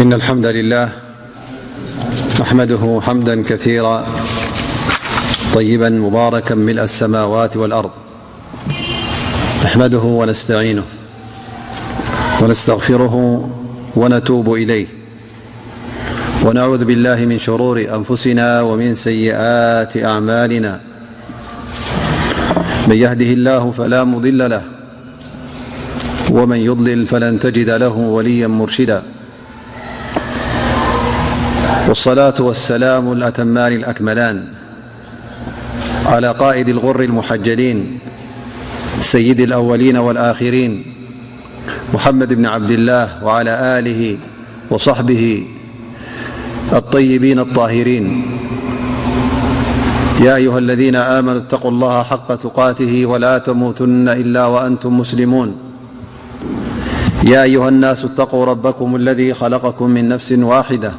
إن الحمد لله نحمده حمدا كثيرا طيبا مباركا ملء السماوات والأرض. نحمده ونستعينه ونستغفره ونتوب إليه، ونعوذ بالله من شرور أنفسنا ومن سيئات أعمالنا. من يهده الله فلا مضل له، ومن يضلل فلن تجد له وليا مرشدا. والصلاة والسلام الأتمان الأكملان على قائد الغر المحجلين سيد الأولين والآخرين محمد بن عبد الله وعلى آله وصحبه الطيبين الطاهرين. يا أيها الذين آمنوا اتقوا الله حق تقاته ولا تموتن إلا وأنتم مسلمون. يا أيها الناس اتقوا ربكم الذي خلقكم من نفس واحدة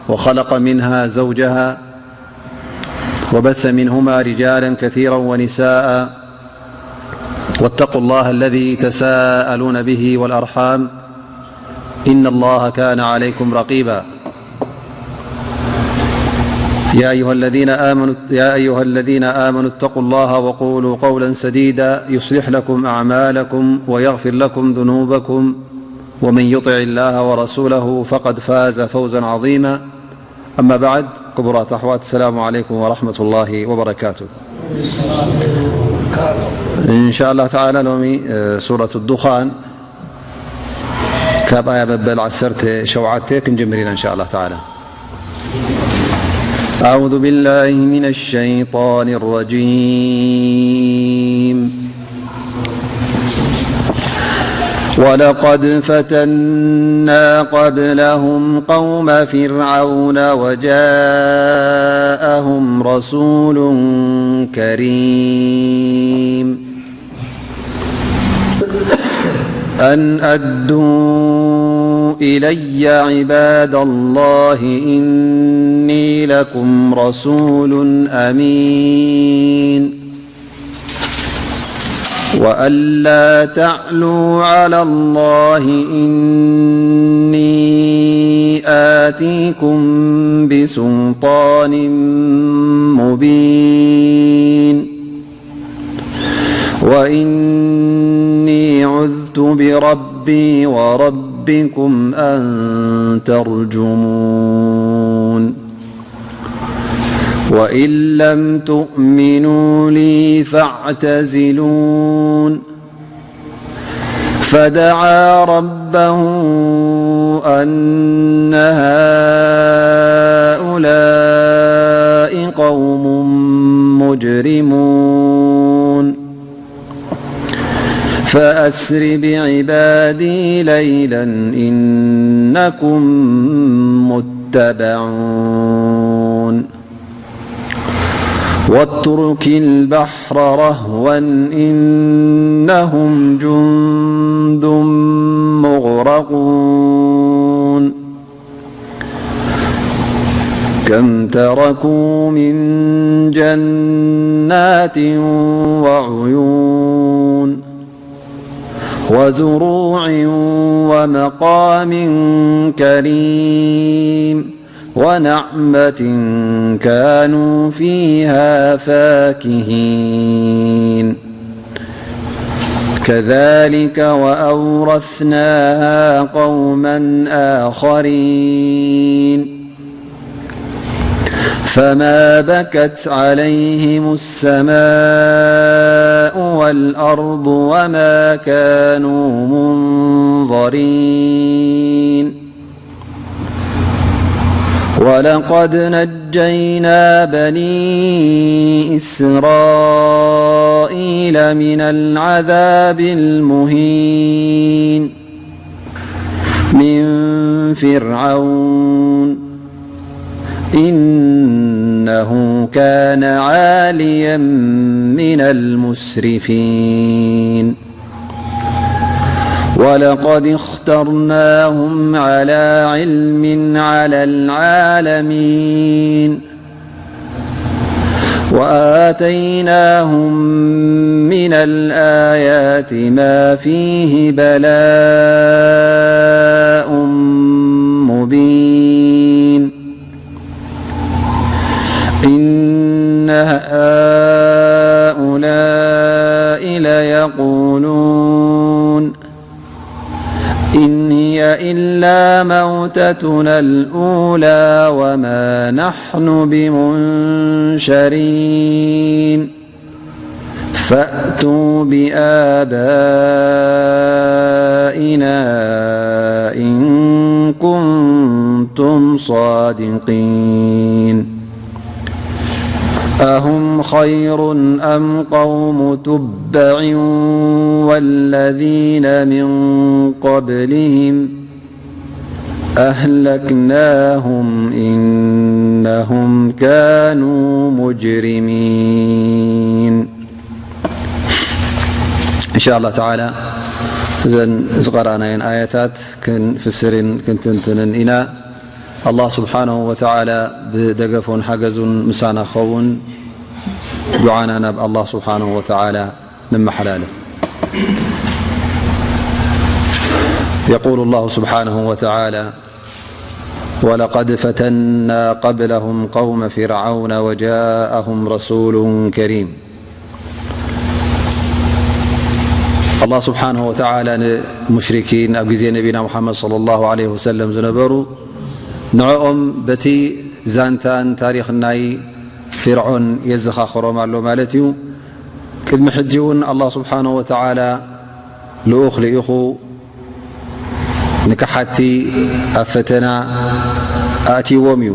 وخلق منها زوجها وبث منهما رجالا كثيرا ونساء، واتقوا الله الذي تساءلون به والأرحام، إن الله كان عليكم رقيبا. يا أيها الذين آمنوا، يا أيها الذين آمنوا اتقوا الله وقولوا قولا سديدا يصلح لكم أعمالكم ويغفر لكم ذنوبكم، ومن يطع الله ورسوله فقد فاز فوزا عظيما. أما بعد، ክቡራት ኣሕዋት፣ السلام عليكم ورحمة الله وبركاته. إن شاء الله تعالى ሎሚ ሱረት ዱኻን ካብ ኣያ መበል ዓሰርተ ሸውዓተ ክንጅምር ኢና። إن شاء الله تعالى. أعوذ بالله من الشيطان الرجيم. ولقد فتنا قبلهم قوم فرعون وجاءهم رسول كريم. أن أدوا إلي عباد الله إني لكم رسول أمين. وألا تعلوا على الله إني آتيكم بسلطان مبين. وإني عذت بربي وربكم أن ترجمون. وإن لم تؤمنوا لي فاعتزلون. فدعا ربه أن هؤلاء قوم مجرمون. فأسر بعبادي ليلا إنكم متبعون. واترك البحر رهوا إنهم جند مغرقون. كم تركوا من جنات وعيون. وزروع ومقام كريم ونعمة كانوا فيها فاكهين. كذلك وأورثناها قوما آخرين. فما بكت عليهم السماء والأرض وما كانوا منظرين. ولقد نجينا بني إسرائيل من العذاب المهين. من فرعون إنه كان عاليا من المسرفين. ولقد اخترناهم على علم على العالمين. وآتيناهم من الآيات ما فيه بلاء مبين. إن هي إلا موتتنا الأولى وما نحن بمنشرين. فأتوا بآبائنا إن كنتم صادقين. أهم خير أم قوم تبع والذين من قبلهم أهلكناهم إنهم كانوا مجرمين. إن شاء الله تعالى እዘን ዝቐረኣናየን ኣያታት ክንፍስርን ክንትንትንን ኢና። ኣላህ ስብሓነሁ ወተዓላ ብደገፎን ሓገዙን ምሳና ክኸውን ዱዓና ናብ ኣላህ ስብሓነሁ ወተዓላ ነመሓላልፍ። يقول الله سبحانه وتعالى: ولقد فتنا قبلهم قوم فرعون وجاءهم رسول كريم. ኣላህ ስብሓነሁ ወተዓላ ንሙሽሪኪን ኣብ ግዜ ነቢና ሙሓመድ ሰለላሁ ዐለይሂ ወሰለም ዝነበሩ ንዕኦም በቲ ዛንታን ታሪኽን ናይ ፊርዖን የዘኻኽሮም ኣሎ ማለት እዩ። ቅድሚ ሕጂ እውን ኣላህ ስብሓነሁ ወተዓላ ልኡኽ ልኢኹ ንከሓድቲ ኣብ ፈተና ኣእትይዎም እዩ።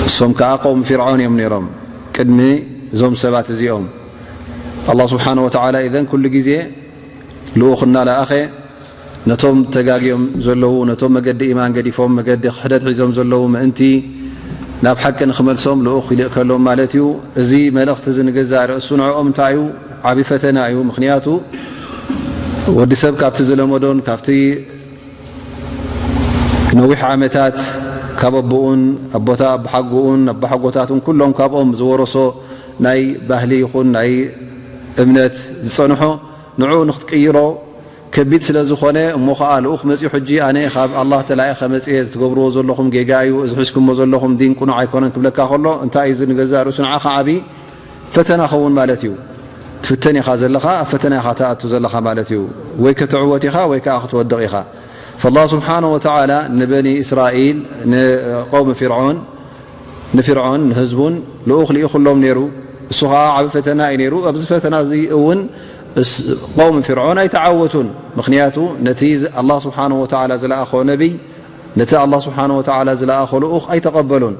እሶም ከኣ ቀውሚ ፊርዖን እዮም ነይሮም ቅድሚ እዞም ሰባት እዚኦም። ኣላህ ስብሓነሁ ወተዓላ ኢዘን ኩሉ ግዜ ልኡኽ እናለኣኸ ነቶም ተጋግዮም ዘለዉ፣ ነቶም መገዲ ኢማን ገዲፎም መገዲ ክሕደት ሒዞም ዘለዉ ምእንቲ ናብ ሓቂ ንኽመልሶም ልኡኽ ይልእከሎም ማለት እዩ። እዚ መልእኽቲ እዚ ንገዛእ ርእሱ ንዕኦም እንታይ እዩ? ዓቢ ፈተና እዩ። ምኽንያቱ ወዲ ሰብ ካብቲ ዝለመዶን ካብቲ ነዊሕ ዓመታት ካብ ኣቦኡን ኣቦታ ኣቦሓጎኡን ኣቦሓጎታቱን ኩሎም ካብኦም ዝወረሶ ናይ ባህሊ ይኹን ናይ እምነት ዝጸንሖ ንዕኡ ንክትቅይሮ ከቢድ ስለ ዝኾነ፣ እሞ ኸኣ ልኡኽ መጺኡ፣ ሕጂ ኣነ ካብ ኣላህ ተላኢኸ መጺኤ፣ እዚ ትገብርዎ ዘለኹም ጌጋ እዩ፣ እዚ ሒዝኩሞ ዘለኹም ዲን ቅኑዕ ኣይኮነን ክብለካ ከሎ፣ እንታይ እዩ እዚ ንገዛእ ርእሱ ንዓኻ ዓቢ ፈተና ኸውን ማለት እዩ። ትፍተን ኢኻ ዘለኻ፣ ኣብ ፈተና ኢኻ ትኣቱ ዘለኻ ማለት እዩ። ወይ ክትዕወት ኢኻ ወይ ከኣ ክትወድቕ ኢኻ። ፈላህ ስብሓነ ወተዓላ ንበኒ እስራኤል፣ ንቀውሚ ፊርዖን፣ ንፊርዖን ንህዝቡን ልኡኽ ልኢኹሎም ነይሩ። እሱ ኸኣ ዓቢ ፈተና እዩ ነይሩ። ኣብዚ ፈተና እዚ እውን እስ-፣ ቀውሚ ፊርዖን ኣይተዓወቱን። ምኽንያቱ ነቲ ዝ-፣ ኣላህ ስብሓነ ወተዓላ ዝለኣኾ ነቢይ፣ ነቲ ኣላህ ስብሓነ ወተዓላ ዝለኣኾ ልኡኽ ኣይተቐበሉን።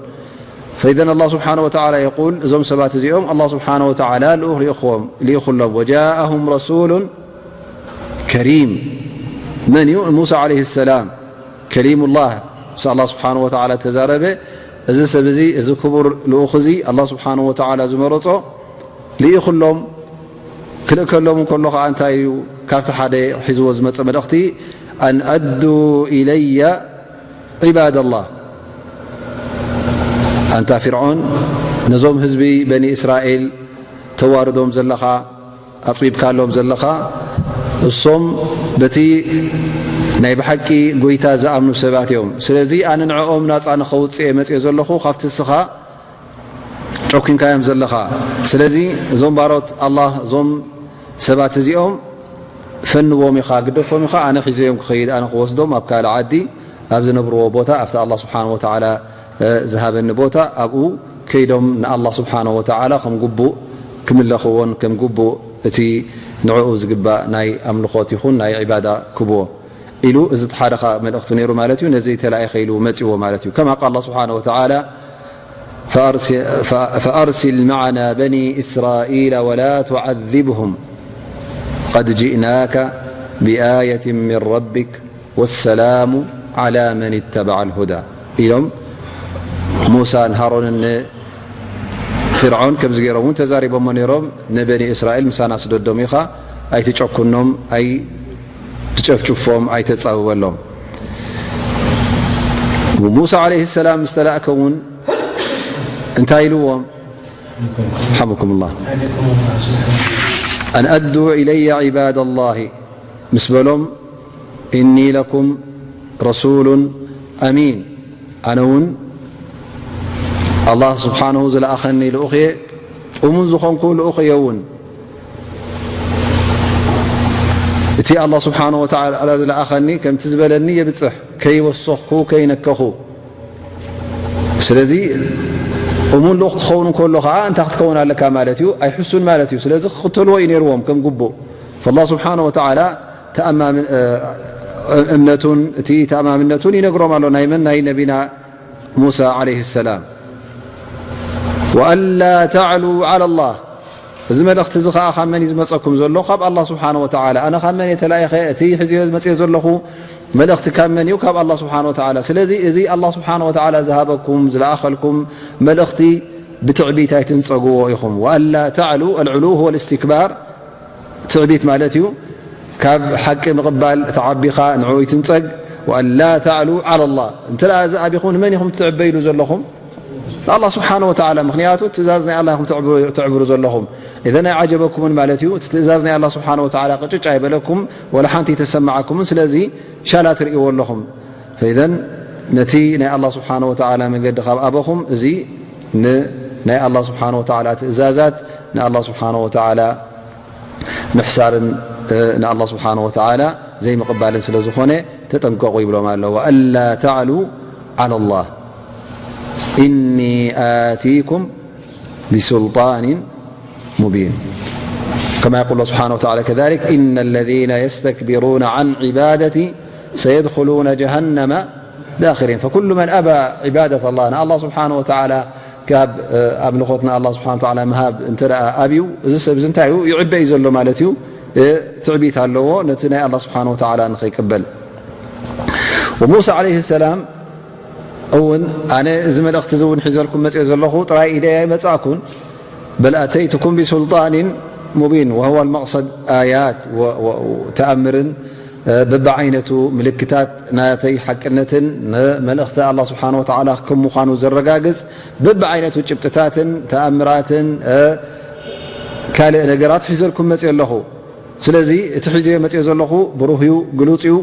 ፈኢዘን ኣላህ ስብሓነ ወተዓላ የቁል፣ እዞም ሰባት እዚኦም ኣላህ ስብሓነ ወተዓላ ልኡኽ ልኢኹዎም፣ ልኢኹሎም። ወጃአሁም ረሱሉን ከሪም። መን እዩ? ሙሳ ዓለይሂ ሰላም፣ ከሊሙላህ፣ ምስ ኣላህ ስብሓነ ወተዓላ ተዛረበ። እዚ ሰብ እዚ፣ እዚ ክቡር ልኡኽ እዚ ኣላህ ስብሓነ ወተዓላ ዝመረጾ ልኢኹሎም። ክልእከሎም እንከሎ ኸዓ እንታይ እዩ ካብቲ ሓደ ሒዝዎ ዝመጸ መልእኽቲ? ኣን ኣዱ ኢለየ ዒባደላህ። ኣንታ ፊርዖን፣ ነዞም ህዝቢ በኒ እስራኤል ተዋርዶም ዘለኻ፣ ኣጽቢብካሎም ዘለኻ፣ እሶም በቲ ናይ ብሓቂ ጎይታ ዝኣምኑ ሰባት እዮም። ስለዚ ኣነ ንዕኦም ናጻ ንኸውጽእ እየ መጽየ ዘለኹ፣ ካብቲ እስኻ ጨኪንካዮም ዘለኻ። ስለዚ እዞም ባሮት ኣላህ፣ እዞም ሰባት እዚኦም ፈንዎም ኢኻ፣ ግደፎም ኢኻ፣ ኣነ ሒዘዮም ክኸይድ፣ ኣነ ክወስዶም ኣብ ካልእ ዓዲ፣ ኣብ ዝነብርዎ ቦታ፣ ኣብቲ ኣላህ ስብሓነሁ ወተዓላ፣ እ፣ ዝሃበኒ ቦታ፣ ኣብኡ ከይዶም ንኣላህ ስብሓነሁ ወተዓላ ከም ግቡእ ክምለኽዎን ከም ግቡእ እቲ ንዕኡ ዝግባእ ናይ ኣምልኾት ይኹን ናይ ዒባዳ ክብዎ። ኢሉ፣ እዚ እቲ ሓደ ኸኣ መልእኽቱ ነይሩ ማለት እዩ። ነዚ ተላኢኸ ኢሉ መጺዎ ማለት እዩ። ከማ ቃል ኣላህ ስብሓነሁ ወተዓላ፣ ፈኣርሲ-፣ ፈ-፣ ፈኣርሲል መዓና በኒ እስራኢላ ወላ ቱዓዚብሁም ቀድ ጅእናከ ብኣየትን ምን ረቢክ ወሰላሙ ዓላ መን ተበዐል ሁዳ ኢሎም ሙሳን ሃሮንን ን ፊርዖን ከምዚ ገይሮም እውን ተዛሪቦሞ ነይሮም። ንበኒ እስራኤል ምሳና ስደዶም ኢኻ፣ ኣይትጨኩኖም፣ ኣይትጨፍጭፎም፣ ኣይተጻብበሎም። ሙሳ ዓለይሂ ሰላም ምስ ተላእከ እውን እንታይ ኢልዎም? ሓሙኩሙላህ። ኣን ኣዱ ኢለየ ዒባደላሂ ምስ በሎም፣ ኢኒ ለኩም ረሱሉን ኣሚን፣ ኣነ እውን ኣላህ ስብሓንሁ ዝለኣኸኒ ልኡኽ እየ፣ እሙን ዝኾንኩ ልኡኽ እየ እውን። እቲ ኣላህ ስብሓነ ወተዓላ ዝለኣኸኒ ከምቲ ዝበለኒ የብጽሕ፣ ከይወሰኽኩ፣ ከይነከኹ። ስለዚ እሙን ልኡኽ ክኸውን እንከሎ ኸዓ እንታይ ክትከውን ኣለካ ማለት እዩ? ኣይሕሱን ማለት እዩ። ስለዚ ክኽተልዎ እዩ ነይርዎም ከም ግቡእ። ፈላህ ስብሓነ ወተዓላ ተኣማምን-፣ እ፣ እምነቱን እቲ ተኣማምነቱን ይነግሮም ኣሎ። ናይ መን? ናይ ነቢና ሙሳ ዓለይሂ ሰላም። ወአላ ተዕሉ ዓላ ላህ። እዚ መልእኽቲ እዚ ኸዓ ካብ መን እዩ ዝመጸኩም ዘሎ? ካብ ኣላህ ስብሓነ ወተዓላ። ኣነ ካብ መን እየ ተላኢኸ? እቲ ሕዝዮ መጽዮ ዘለኹ መልእኽቲ ካብ መን እዩ? ካብ ኣላህ ስብሓነ ወተዓላ። ስለዚ እዚ ኣላህ ስብሓነ ወተዓላ ዝሃበኩም፣ ዝለኣኸልኩም መልእኽቲ ብትዕቢት ኣይትንጸግዎ ኢኹም። ወአላ ተዕሉ፣ ኣልዕሉ ሁወ ልእስትክባር፣ ትዕቢት ማለት እዩ። ካብ ሓቂ ምቕባል ተዓቢኻ ንዕኡ ይትንጸግ። ወአላ ተዕሉ ዓላ ላህ። እንተ ደኣ እዚ ኣቢኹም ንመን ኢኹም ትዕበይሉ ዘለኹም? ንኣላህ ስብሓነ ወተዓላ። ምኽንያቱ ትእዛዝ ናይ ኣላህ ኢኹም ተዕብሩ፣ ተዕብሩ ዘለኹም። ኢዘን ኣይዓጀበኩምን ማለት እዩ። እቲ ትእዛዝ ናይ ኣላህ ስብሓነ ወተዓላ ቅጭጭ ኣይበለኩም፣ ወላ ሓንቲ ኣይተሰማዓኩምን። ስለዚ ሻላ ትርእይዎ ኣለኹም። ፈኢዘን ነቲ ናይ ኣላህ ስብሓነ ወተዓላ መገዲ ካብ ኣበኹም፣ እዚ ን-፣ ናይ ኣላህ ስብሓነ ወተዓላ ትእዛዛት ንኣላህ ስብሓነ ወተዓላ ምሕሳርን፣ እ፣ ንኣላህ ስብሓነ ወተዓላ ዘይምቕባልን ስለ ዝኾነ ተጠንቀቑ ይብሎም ኣሎ። ወአላ ተዕሉ ዓላ ላህ ኢኒ ኣቲኩም ቢሱልጣን ሙቢን። ከማ የቁል ስብሓነ ወተዓላ ከዛሊክ፣ ኢነ ለዚነ የስተክቢሩነ ዐን ዒባደቲ ሰየድኹሉነ ጀሃነመ ዳኺሪን። ፈኩሉ መን ኣባ ዒባደት ኣላህ፣ ንኣላህ ስብሓነ ወተዓላ ካብ፣ እ፣ ኣምልኾት ንኣላህ ስብሓነ ወተዓላ ምሃብ እንተ ደኣ ኣብዩ፣ እዚ ሰብ እዚ እንታይ እዩ? ይዕበ እዩ ዘሎ ማለት እዩ። እ፣ ትዕቢት ኣለዎ፣ ነቲ ናይ ኣላህ ስብሓነ ወተዓላ ንኸይቅበል። ወሙሳ ዓለይሂ ሰላም እውን፣ ኣነ እዚ መልእኽቲ እዚ እውን ሒዘልኩም መጽኦ ዘለኹ፣ ጥራይ ኢደ ኣይመጻእኩን፣ በል ኣተይትኩም ቢሱልጣኒን ሙቢን፣ ወሁወ ልመቕሰድ ኣያት ወ-፣ ወ-፣ ተኣምርን፣ እ፣ በብዓይነቱ ምልክታት ናተይ ሓቅነትን ንመልእኽቲ ኣላህ ስብሓነ ወተዓላ ከም ምዃኑ ዘረጋግጽ በብዓይነቱ ጭብጥታትን ተኣምራትን፣ እ፣ ካልእ ነገራት ሒዘልኩም መጽኦ ኣለኹ። ስለዚ እቲ ሒዘዮ መጽኦ ዘለኹ ብሩህ እዩ፣ ግሉጽ እዩ፣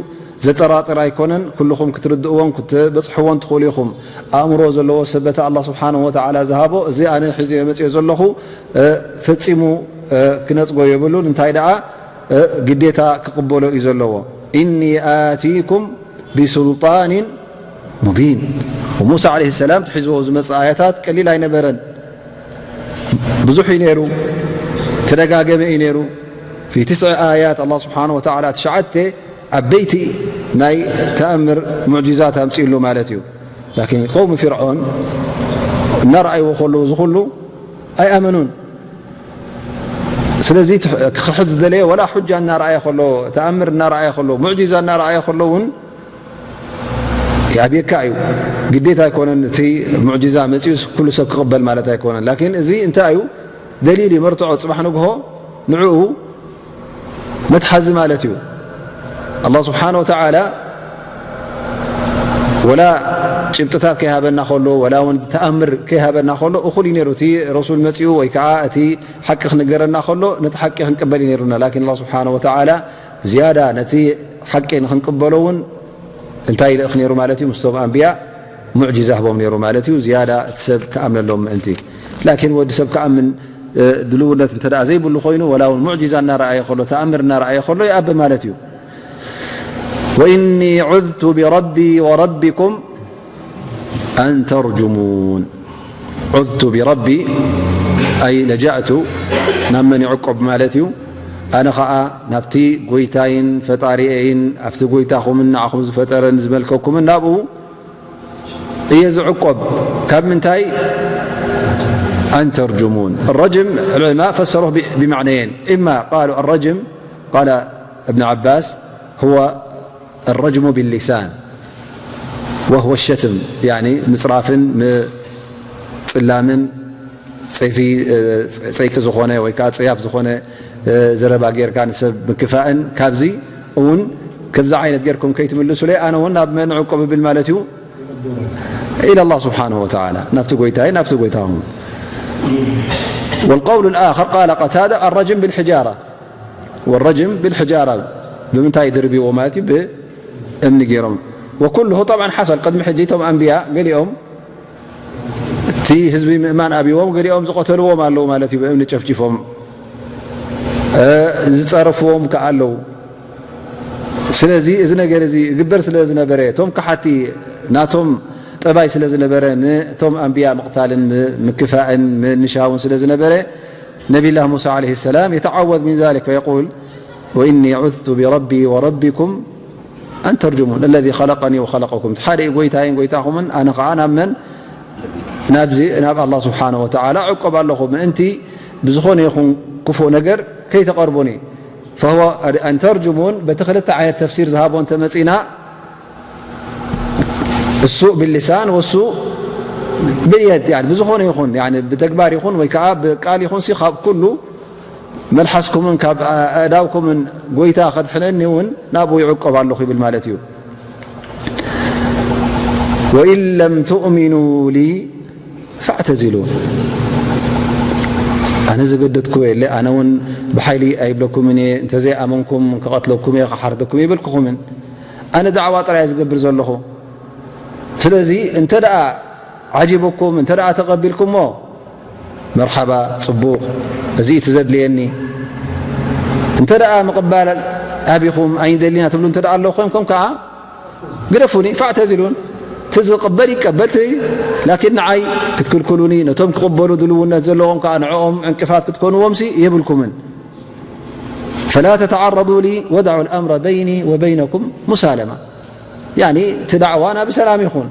ዘጠራጥር ኣይኮነን። ኩልኹም ክትርድእዎን ክትበጽሕዎን ትኽእሉ ኢኹም። ኣእምሮ ዘለዎ ሰብ በቲ ኣላህ ስብሓነሁ ወተዓላ ዝሃቦ፣ እዚ ኣነ ሒዘዮ መጽኦ ዘለኹ፣ እ፣ ፈጺሙ፣ እ፣ ክነጽጎ የብሉን። እንታይ ደኣ፣ እ፣ ግዴታ ክቕበሎ እዩ ዘለዎ። ኢኒ ኣቲኩም ቢሱልጣኒን ሙቢን። ወሙሳ ዓለይሂ ሰላም እቲ ሒዝዎ ዝመጽእ ኣያታት ቀሊል ኣይነበረን። ብዙሕ እዩ ነይሩ፣ ተደጋገመ እዩ ነይሩ። ፊ ትስዒ ኣያት ኣላህ ስብሓነሁ ወተዓላ ትሽዓተ ዓበይቲ ናይ ተኣምር ሙዕጂዛት ኣምጺእሉ ማለት እዩ። ላኪን ቀውሚ ፊርዖን እናረኣይዎ ከለዉ እዚ ኩሉ ኣይኣመኑን። ስለዚ ትሕ-፣ ክኽሕድ ዝደለየ ወላ ሑጃ እናረኣየ ከሎ፣ ተኣምር እናረኣየ ከሎ፣ ሙዕጂዛ እናረኣየ ከሎ እውን ይኣብየካ እዩ። ግዴታ ኣይኮነን እቲ ሙዕጂዛ መጺኡስ ኩሉ ሰብ ክቕበል ማለት ኣይኮነን። ላኪን እዚ እንታይ እዩ? ደሊል እዩ፣ መርትዖ፣ ጽባሕ ንግሆ ንዕኡ መትሓዚ ማለት እዩ። ኣላህ ስብሓነ ወተዓላ ወላ ጭብጥታት ከይሃበና ከሎ፣ ወላ እውን ተኣምር ከይሃበና ከሎ፣ እኹል እዩ ነይሩ። እቲ ረሱል መጺኡ ወይ ከዓ እቲ ሓቂ ክንገረና ከሎ፣ ነቲ ሓቂ ክንቅበል እዩ ነይሩና። ላኪን ኣላህ ስብሓነ ወተዓላ ብዝያዳ ነቲ ሓቂ ንክንቅበሎ እውን እንታይ ይልእኽ ነይሩ ማለት እዩ? ምስቶም ኣንብያ ሙዕጂዛ ህቦም ነይሩ ማለት እዩ። ዝያዳ እቲ ሰብ ክኣምነሎም ምእንቲ። ላኪን ወዲ ሰብ ክኣምን፣ እ፣ ድልውነት እንተ ደኣ ዘይብሉ ኮይኑ፣ ወላ እውን ሙዕጂዛ እናረኣየ ከሎ፣ ተኣምር እናረኣየ ከሎ ይኣቢ ማለት እዩ። ወኢኒ ዑዝቱ ቢረቢ ወረቢኩም ኣን ተርጁሙን። ዑዝቱ ቢረቢ፣ ኣይ ለጃእቱ፣ ናብ መን ይዕቆብ ማለት እዩ? ኣነ ኸኣ ናብቲ ጎይታይን ፈጣሪኤይን፣ ኣብቲ ጎይታኹምን ንዓኹም ዝፈጠረን ዝመልከኩምን ናብኡ እየ ዝዕቆብ። ካብ ምንታይ? ኣን ተርጁሙን። ረጅም፣ ዕለማ ፈሰሩህ ብ-፣ ብማዕነየን። እማ ቃሉ ኣረጅም፣ ቃለ እብን ዓባስ፣ ሁወ ኣረጅሙ ቢሊሳን ወህወ ሸትም፣ ያኒ ምጽራፍን ምጽላምን፣ ጸይፊ፣ እ፣ ጸይቂ ዝኾነ ወይ ከዓ ጸያፍ ዝኾነ፣ እ፣ ዘረባ ጌርካ ንሰብ ምክፋእን፣ ካብዚ እውን ከምዚ ዓይነት ጌርኩም ከይትምልሱለይ፣ ኣነ እውን ናብ መን ዕቆብ እብል ማለት እዩ? ኢለ ኣላህ ስብሓነሁ ወተዓላ፣ ናብቲ ጎይታይ፣ ናብቲ ጎይታኹም። ወልቀውሉ ልኣኸር ቃለ ቀታዳ ኣረጅም ብልሕጃራ። ወረጅም ብልሕጃራ፣ ብምንታይ ድርብዎ ማለት እዩ? ብእምኒ ገይሮም። ወኩልሁ ጠብዓን ሓሰል፣ ቅድሚ ሕጂ እቶም ኣንብያ ገሊኦም እቲ ህዝቢ ምእማን ኣብዎም፣ ገሊኦም ዝቐተልዎም ኣለዉ ማለት እዩ፣ ብእምኒ ጨፍጭፎም። እ፣ ዝጸረፍዎም ከኣ ኣለዉ። ስለዚ እዚ ነገር እዚ ይግበር ስለ ዝነበረ፣ እቶም ከሓቲ ናቶም ጠባይ ስለ ዝነበረ፣ ነቶም ኣንብያ ምቕታልን ም-፣ ምክፋእን ምንሻውን ስለ ዝነበረ፣ ነቢላህ ሙሳ ዓለይሂ ሰላም የተዓወዝ ሚን ዛሊክ ፈየቁል፣ "ወኢኒ ዑዝቱ ቢረቢ ወረቢኩም ኣን ተርጅሙን፣ ኣለዚ ኸለቀኒ ወኸለቀኩም።" እቲ ሓደ እዩ ጎይታይን ጎይታኹምን፣ ኣነ ኸዓ ናብ መን? ናብዚ፣ ናብ ኣላህ ስብሓነሁ ወተዓላ ዕቆብ ኣለኹ፣ ምእንቲ ብዝኾነ ይኹን ክፉእ ነገር ከይተቐርቡኒ። ፈሁወ ኣን ተርጅሙን፣ በቲ ክልተ ዓይነት ተፍሲር ዝሃቦ እንተመጺና፣ እሱ ብልሳን ወሱ ብልየድ፣ ያኒ ብዝኾነ ይኹን፣ ያኒ ብተግባር ይኹን ወይ ከዓ ብቃል ይኹን ሲ ካብ ኩሉ መልሓስኩምን ካብ ኣእዳውኩምን ጎይታ ከድሕነኒ እውን ናብኡ ይዕቆብ ኣለኹ ይብል ማለት እዩ። "ወኢን ለም ትእሚኑ ሊ ፈዕተዚሉን።" ኣነ ዘገደድኩዎ የለ፣ ኣነ እውን ብሓይሊ ኣይብለኩምን እየ፣ እንተዘይኣመንኩም ክቐትለኩም እየ፣ ክሓርደኩም እየ ይብልኩኹምን። ኣነ ዳዕዋ ጥራይ እየ ዝገብር ዘለኹ። ስለዚ እንተ ደኣ ዓጂቡኩም፣ እንተ ደኣ ተቐቢልኩሞ፣ መርሓባ፣ ጽቡቕ፣ እዚ እቲ ዘድልየኒ። እንተ ደኣ ምቕባል ኣቢኹም ኣይንደሊና ትብሉ እንተ ደኣ ኣለኹም፣ ከም ከኣ ግደፉኒ፣ ፈዕተዚሉን። እቲ ዝቕበል ይቀበል፣ እቲ ላኪን ንዓይ ክትክልክሉኒ፣ ነቶም ክቕበሉ ድልውነት ዘለዎም ከኣ ንዕኦም ዕንቅፋት ክትኮንዎም ሲ የብልኩምን። ፈላ ተተዓረዱ ሊ ወደዑ ልኣምረ በይኒ ወበይነኩም ሙሳለማ። ያኒ እቲ ዳዕዋና ብሰላም ይኹን።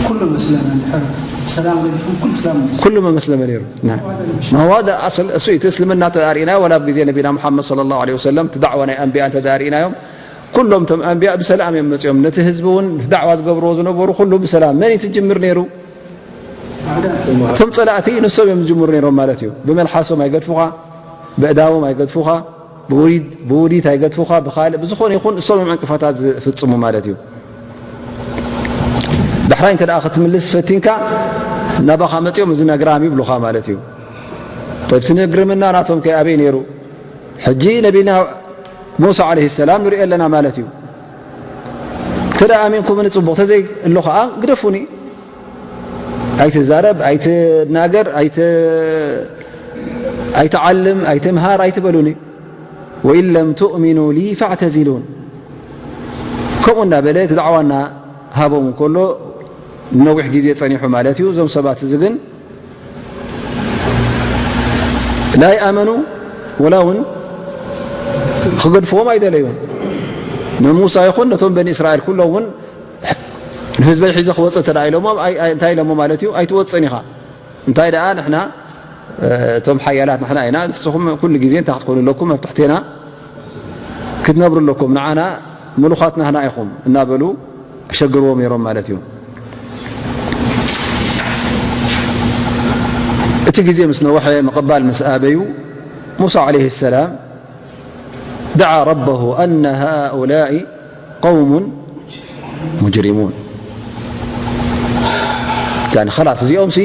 ኩሉ መስለመ እንድሕር ብሰላም ገዲፎም ኩሉ እስላም ይመስል። ኩሉ መመስለመ ነይሩ። ና-፣ ማዋደ ኣስል እሱ እቲ እስልምና ተዳሪእናዮ፣ ወላ ኣብ ግዜ ነቢና ሙሓመድ ሰለላሁ ዐለይሂ ወሰለም እቲ ዳዕዋ ናይ ኣንቢያ እንተዳሪእናዮም፣ ኩሎም እቶም ኣንቢያ ብሰላም እዮም መጺኦም። ነቲ ህዝቢ እውን እቲ ዳዕዋ ዝገብርዎ ዝነበሩ ኩሉ ብሰላም። መን እዩ ትጅምር ነይሩ? እቶም ጸላእቲ ንሶም እዮም ዝጅምሩ ነይሮም ማለት እዩ። ብመልሓሶም ኣይገድፉኻ፣ ብእዳዎም ኣይገድፉኻ፣ ብውሪድ-፣ ብውዲት ኣይገድፉኻ፣ ብኻልእ ብዝኾነ ይኹን እሶም እዮም ዕንቅፋታት ዝፍጽሙ ማለት እዩ። ዳሕራይ እንተ ደኣ ክትምልስ ፈቲንካ፣ ናባኻ መጺኦም እዚ ነግራም ይብሉኻ ማለት እዩ። ጠይብ፣ እቲ ነግርምና ናቶም ከ ኣበይ ነይሩ? ሕጂ ነቢና ሙሳ ዓለይሂ ሰላም ንሪኦ ኣለና ማለት እዩ። እንተ ደኣ ኣሚንኩምኒ ጽቡቕ፣ ተዘይ ኣሎ ኸኣ ግደፉኒ። ኣይትዛረብ፣ ኣይትናገር፣ ኣይት-፣ ኣይትዓልም፣ ኣይትምሃር ኣይትበሉኒ። "ወኢን ለም ትእሚኑ ሊ ፈዕተዚሉን።" ከምኡ እናበለ እቲ ዳዕዋ እናሃቦም እንከሎ፣ ንነዊሕ ግዜ ጸኒሑ ማለት እዩ። እዞም ሰባት እዚ ግን ላ ይኣመኑ፣ ወላ እውን ክገድፍዎም ኣይደለዩን። ንሙሳ ይኹን ነቶም በኒ እስራኤል ኩሎም እውን፣ "ንህዝበይ ሒዘ ክወፅእ እንተ ደኣ ኢሎሞም፣ ኣይ-፣ ኣይ-፣ እንታይ ኢሎሞ ማለት እዩ? ኣይትወፅእን ኢኻ። እንታይ ደኣ ንሕና፣ እ፣ እቶም ሓያላት ንሕና ኢና። ንስኹም ኩሉ ግዜ እንታይ ክትኮኑ ኣለኩም? ኣብ ትሕቴና ክትነብሩ ኣለኩም። ንዓና ምሉኻት ናህና ኢኹም" እናበሉ ኣሸግርዎም ነይሮም ማለት እዩ። እቲ ግዜ ምስ ነውሐ፣ ምቕባል ምስ ኣበዩ፣ ሙሳ ዓለይሂ ሰላም ደዓ ረበሁ ኣነ ሃኡላኢ ቀውሙን ሙጅሪሙን። ያኒ ኸላስ እዚኦም ሲ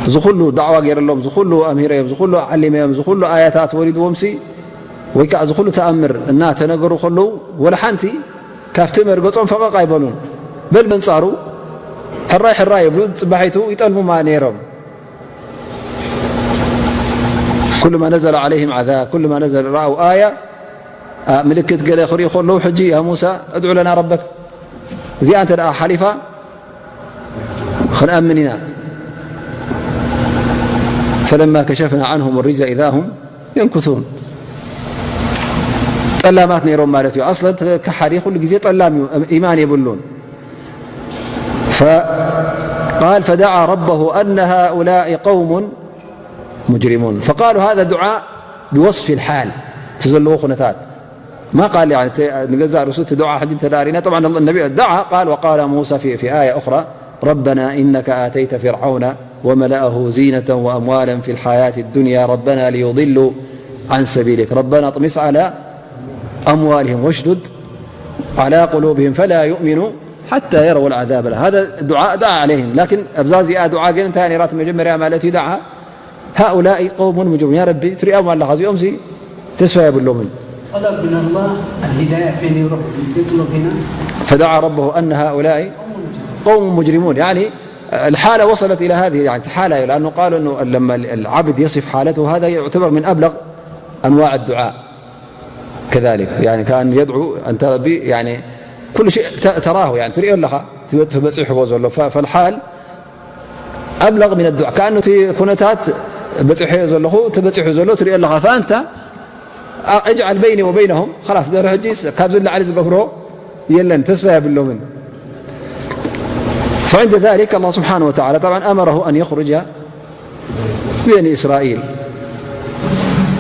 እዚ ኩሉ ዳዕዋ ገይረሎም፣ እዚ ኩሉ ኣምሂረዮም፣ እዚ ኩሉ ዓሊመዮም፣ እዚ ኩሉ ኣያታት ወሪድዎም ሲ ወይ ከዓ እዚ ኩሉ ተኣምር እናተነገሩ ከለዉ ወላ ሓንቲ ካብቲ መርገጾም ፈቐቕ ኣይበሉን። በል በንጻሩ ሕራይ ሕራይ ይብሉ፣ ጽባሒቱ ይጠልሙማ ነይሮም። ኩሉማ ነዘለ ዓለይሂም ዓዛብ፣ ኩሉማ ነዘለ ረኣው ኣያ፣ ኣ፣ ምልክት ገለ ክርእዩ ከለዉ፣ ሕጂ ያ ሙሳ እድዑ ለና ረበክ፣ እዚኣ እንተ ደኣ ሓሊፋ ክንኣምን ኢና። ፈለማ ከሸፍና ዓንሁም ሪጅዘ ኢዛ ሁም የንኩሱን። ጠላማት ነይሮም ማለት እዩ። ኣስለት ከሓዲ ኩሉ ግዜ ጠላም እዩ፣ ኢማን የብሉን። ፈቃል ፈደዓ ረበሁ ኣነ ሃኡላኢ ቀውሙን ሙጅሪሙን። ፈቃሉ ሃዛ ዱዓ ብወስፊ ልሓል፣ እቲ ዘለዎ ኩነታት። ማ ቃል፣ ያኒ፣ እቲ ንገዛእ ርእሱ እቲ ዱዓ ሕጂ እንተ ደኣ ርኢና፣ ጠብዓን ነቢ ደዓ ቃል፣ ወቃለ ሙሳ ፊ፣ ፊ ኣያ ኡኽራ፣ ረበና ኢነከ ኣተይተ ፊርዓውነ ወመለኣሁ ዚነተ ወኣምዋለን ፊ ልሓያት ዱንያ ረበና ሊዩድሉ ዓን ሰቢሊክ ረበና ጥሚስ ዓላ ኣምዋልህም ወሽዱድ ዓላ ቁሉብህም ፈላ ዩእሚኑ ሓታ የረው ልዓዛብ። ሃዛ ዱዓ ደዓ ዓለይህም። ላኪን ኣብዛ እዚኣ ዱዓ ግን እንታይ ነይራ? እቲ መጀመርያ ማለት እዩ ደዓ ሃኡላኢ ቀውሙን ሙጅሪሙን። ያ ረቢ፣ ትሪኦም ኣለኻ፣ እዚኦም ሲ ተስፋ የብሎምን። طلب من الله الهداية في نيروبي، يطلب هنا. فدعا ربه أن هؤلاء قوم مجرمون. يعني، الحالة وصلت إلى هذه، يعني، حالة، لأنه قالوا إنه لما العبد يصف حالته، هذا يعتبر من أبلغ أنواع الدعاء. كذلك، يعني، كأن يدعو أنت ربي، يعني، كل شيء ت-، تراه، يعني، تريد لك تبصحه زلو. ف-، فالحال أبلغ من الدعاء، كأنه تي كنتات بصحه زلو، تبصحه زلو، تريد لك. فأنت اجعل بيني وبينهم، خلاص، ده حجي كابز اللي على زبكرو يلن تسفى يا باللومن. فعند ذلك الله سبحانه وتعالى طبعا أمره أن يخرج بني إسرائيل.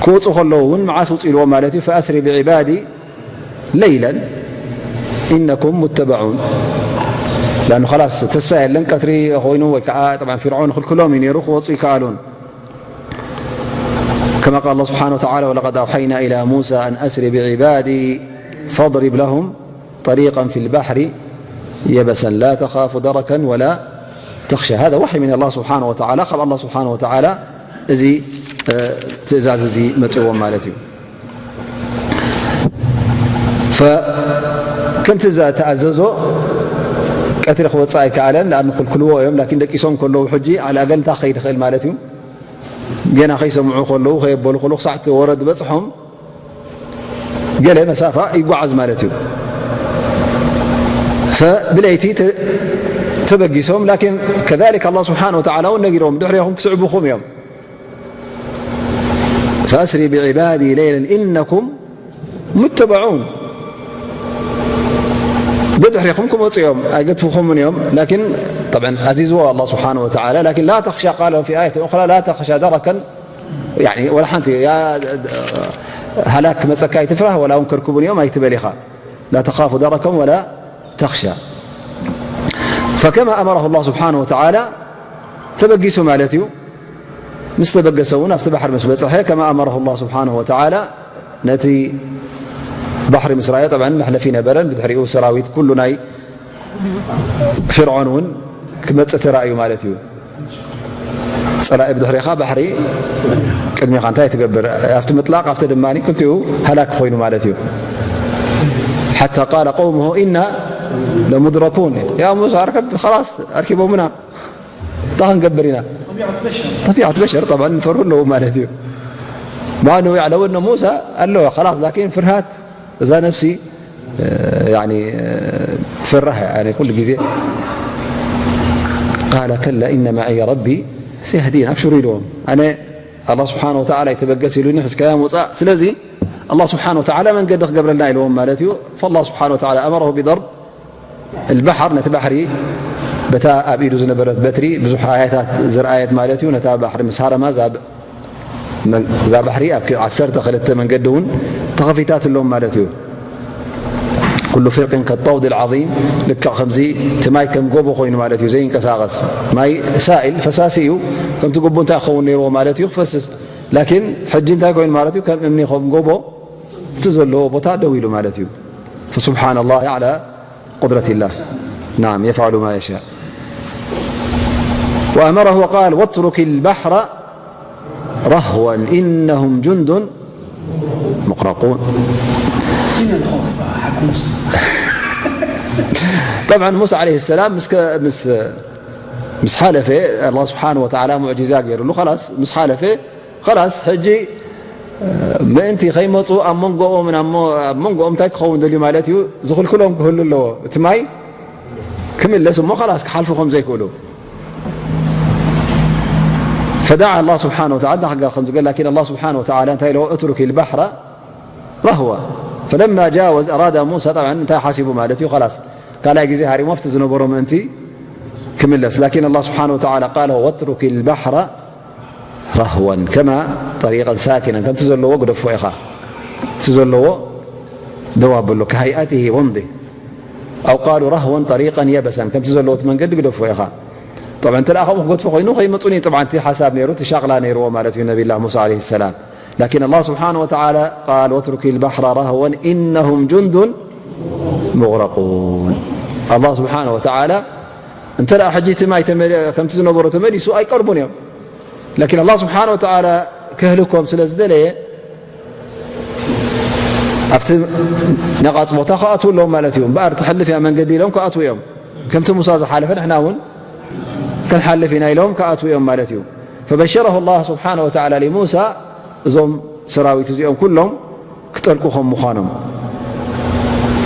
ክወፁ ከለዉ እውን መዓስ ውፁ ኢልዎም ማለት እዩ። فأسر بعبادي ليلا إنكم متبعون. لأنه خلاص ተስፋ የለን፣ ቀትሪ ኮይኑ ወይ ከዓ طبعا فرعون ክልክሎም እዩ ነይሩ፣ ክወፁ ይከኣሉን። كما قال الله سبحانه وتعالى: ولقد أوحينا إلى موسى أن أسر بعبادي فاضرب لهم طريقا في البحر يبسا لا تخاف دركا ولا تخشى. هذا وحي من الله سبحانه وتعالى، ካብ الله سبحانه وتعالى እዚ ትእዛዝ እዚ መፅዎም ማለት እዩ። ከምቲ ዝተኣዘዞ ቀትሪ ክወፅእ ኣይከኣለን። ለኣን ክልክልዎ እዮም። ላኪን ደቂሶም ከለዉ ሕጂ ኣልኣገል እንታይ ክኸይድ ይኽእል ማለት እዩ። ገና ከይሰምዑ ከለዉ፣ ከየበሉ ከለዉ ክሳዕ እቲ ወረድ ዝበፅሖም ገለ መሳፋ ይጓዓዝ ማለት እዩ። ብለይቲ ተበጊሶም ላኪን ከذلك الله سبحانه وتعالى እውን ነጊሮም ድሕሪኹም ክስዕቡኹም እዮም። فأسر بعبادي ليلا إنكم متبعون. ብድሕሪኹም ክመፁ እዮም ኣይገድፍኹምን እዮም። ላኪን طبعا ኣዚዝዎ الله سبحانه وتعالى ላኪን لا تخشى قال في آية أخرى لا تخشى دركا يعني ولا ሓንቲ ሃላክ ክመፀካ ኣይትፍራህ ወላ እውን ከርክቡን እዮም ኣይትበል ኢኻ. لا تخاف دركا ولا تخشى. فكما أمره الله سبحانه وتعالى ተበጊሱ ማለት እዩ። ምስ ተበገሰ እውን ኣብቲ ባሕሪ ምስ በፀሐ كما أمره الله سبحانه وتعالى ነቲ ባሕሪ ምስ ረኣዮ طبعا መሕለፊ ነበረን። ብድሕሪኡ ሰራዊት ኩሉ ናይ فرعون እውን ክመፅእ ተራእዩ ማለት እዩ። ፀላኢ ብድሕሪኻ ባሕሪ ቅድሚኻ እንታይ ትገብር? ኣብቲ ምጥላቕ ኣብቲ ድማ ክልቲኡ ሃላክ ኮይኑ ማለት እዩ። حتى قال قومه إنا لمدركون. يا موسى أركب، خلاص أركبوا منا. طبعا قبرنا. طبيعة بشر طبعا فرهن له مالتي. مع أنه يعلم أن موسى قال له خلاص لكن فرهات إذا نفسي ትፈርህ ኩሉ ግዜ። قال كلا إن معي ربي سيهدين. ኣብሽሩ ኢልዎም። ኣነ ኣላህ ስብሓን ወተዓላ ይተበገስ ኢሉኒ፣ ሕዝካዮም ውፃእ። ስለዚ ኣላህ ስብሓን ወተዓላ መንገዲ ክገብረልና ኢልዎም ማለት እዩ። فالله سبحانه وتعالى أمره بضرب البحر፣ ነቲ ባሕሪ በታ ኣብ ኢዱ ዝነበረት በትሪ ብዙሕ ኣያታት ዝረኣየት ማለት እዩ። ነታ ባሕሪ ምስ ሃረማ እዛ ባሕሪ ኣብ ዓሰርተ ክልተ መንገዲ እውን ተኸፊታትሎም ማለት እዩ። ኩሉ ፍርቅን ከጠውድ ልዓዚም፣ ልክዕ ከምዚ እቲ ማይ ከም ጎቦ ኮይኑ ማለት እዩ፣ ዘይንቀሳቐስ ማይ ሳኢል ፈሳሲ እዩ። ከምቲ ጎቦ እንታይ ክኸውን ነይርዎ ማለት እዩ? ክፈስስ። ላኪን ሕጂ እንታይ ኮይኑ ማለት እዩ? ከም እምኒ ከም ጎቦ እቲ ዘለዎ ቦታ ደው ኢሉ ማለት እዩ። فسبحان الله على قدرة الله. نعم، يفعل ما يشاء. وأمره وقال: واترك البحر رهوا إنهم جند مغرقون. طبعا موسى عليه السلام مس مس مس حالفه الله سبحانه وتعالى معجزة غير له، خلاص مس حالفه خلاص ሕጂ ምእንቲ ከይመፁ ኣብ መንጎኦምን ኣብ መንጎኦም እንታይ ክኸውን ደልዩ ማለት እዩ? ዝኽልክሎም ክህሉ ኣለዎ። እቲ ማይ ክምለስ እሞ خلاص ክሓልፉ ከም ዘይክእሉ فدعا الله سبحانه وتعالى ዳሕጋ ከም ዝገል ላኪን الله سبحانه وتعالى እንታይ ኢለዎ? اترك البحر رهوا فلما جاوز أراد موسى طبعا እንታይ ሓሲቡ ማለት እዩ? خلاص ካልኣይ ግዜ ሃሪሞ ኣብቲ ዝነበሮ ምእንቲ ክምለስ ላኪን الله سبحانه وتعالى قال واترك البحر رهوا كما طريقا ساكنا ከምቲ ዘለዎ ግደፎ ኢኻ። እቲ ዘለዎ ደው ኣበሎ كهيئته وامض أو قالوا رهوا طريقا يبسا ከምቲ ዘለዎ እቲ መንገዲ ግደፎ ኢኻ። طبعا እንተ ከምኡ ክገድፎ ኮይኑ ከይመፁኒ طبعا እቲ ሓሳብ ነይሩ፣ እቲ ሻቕላ ነይርዎ ማለት እዩ ነቢላ ሙሳ عليه السلام. لكن الله سبحانه وتعالى قال واترك البحر رهوا إنهم جند مغرقون. الله سبحانه وتعالى እንተ ደኣ ሕጂ እቲ ማይ ተመ- ከምቲ ዝነበሮ ተመሊሱ ኣይቀርቡን እዮም። ላኪን ኣላህ ስብሓን ወተዓላ ከህልኮም ስለ ዝደለየ ኣብቲ ነቓፅ ቦታ ክኣትዉ ኣለዎም ማለት እዩ። እምበኣር ትሕልፍ እያ መንገዲ ኢሎም ክኣትዉ እዮም። ከምቲ ሙሳ ዝሓለፈ ንሕና እውን ክንሓልፍ ኢና ኢሎም ክኣትዉ እዮም ማለት እዩ። فبشره الله سبحانه وتعالى لموسى እዞም ሰራዊት እዚኦም ኩሎም ክጠልቁ ከም ምዃኖም።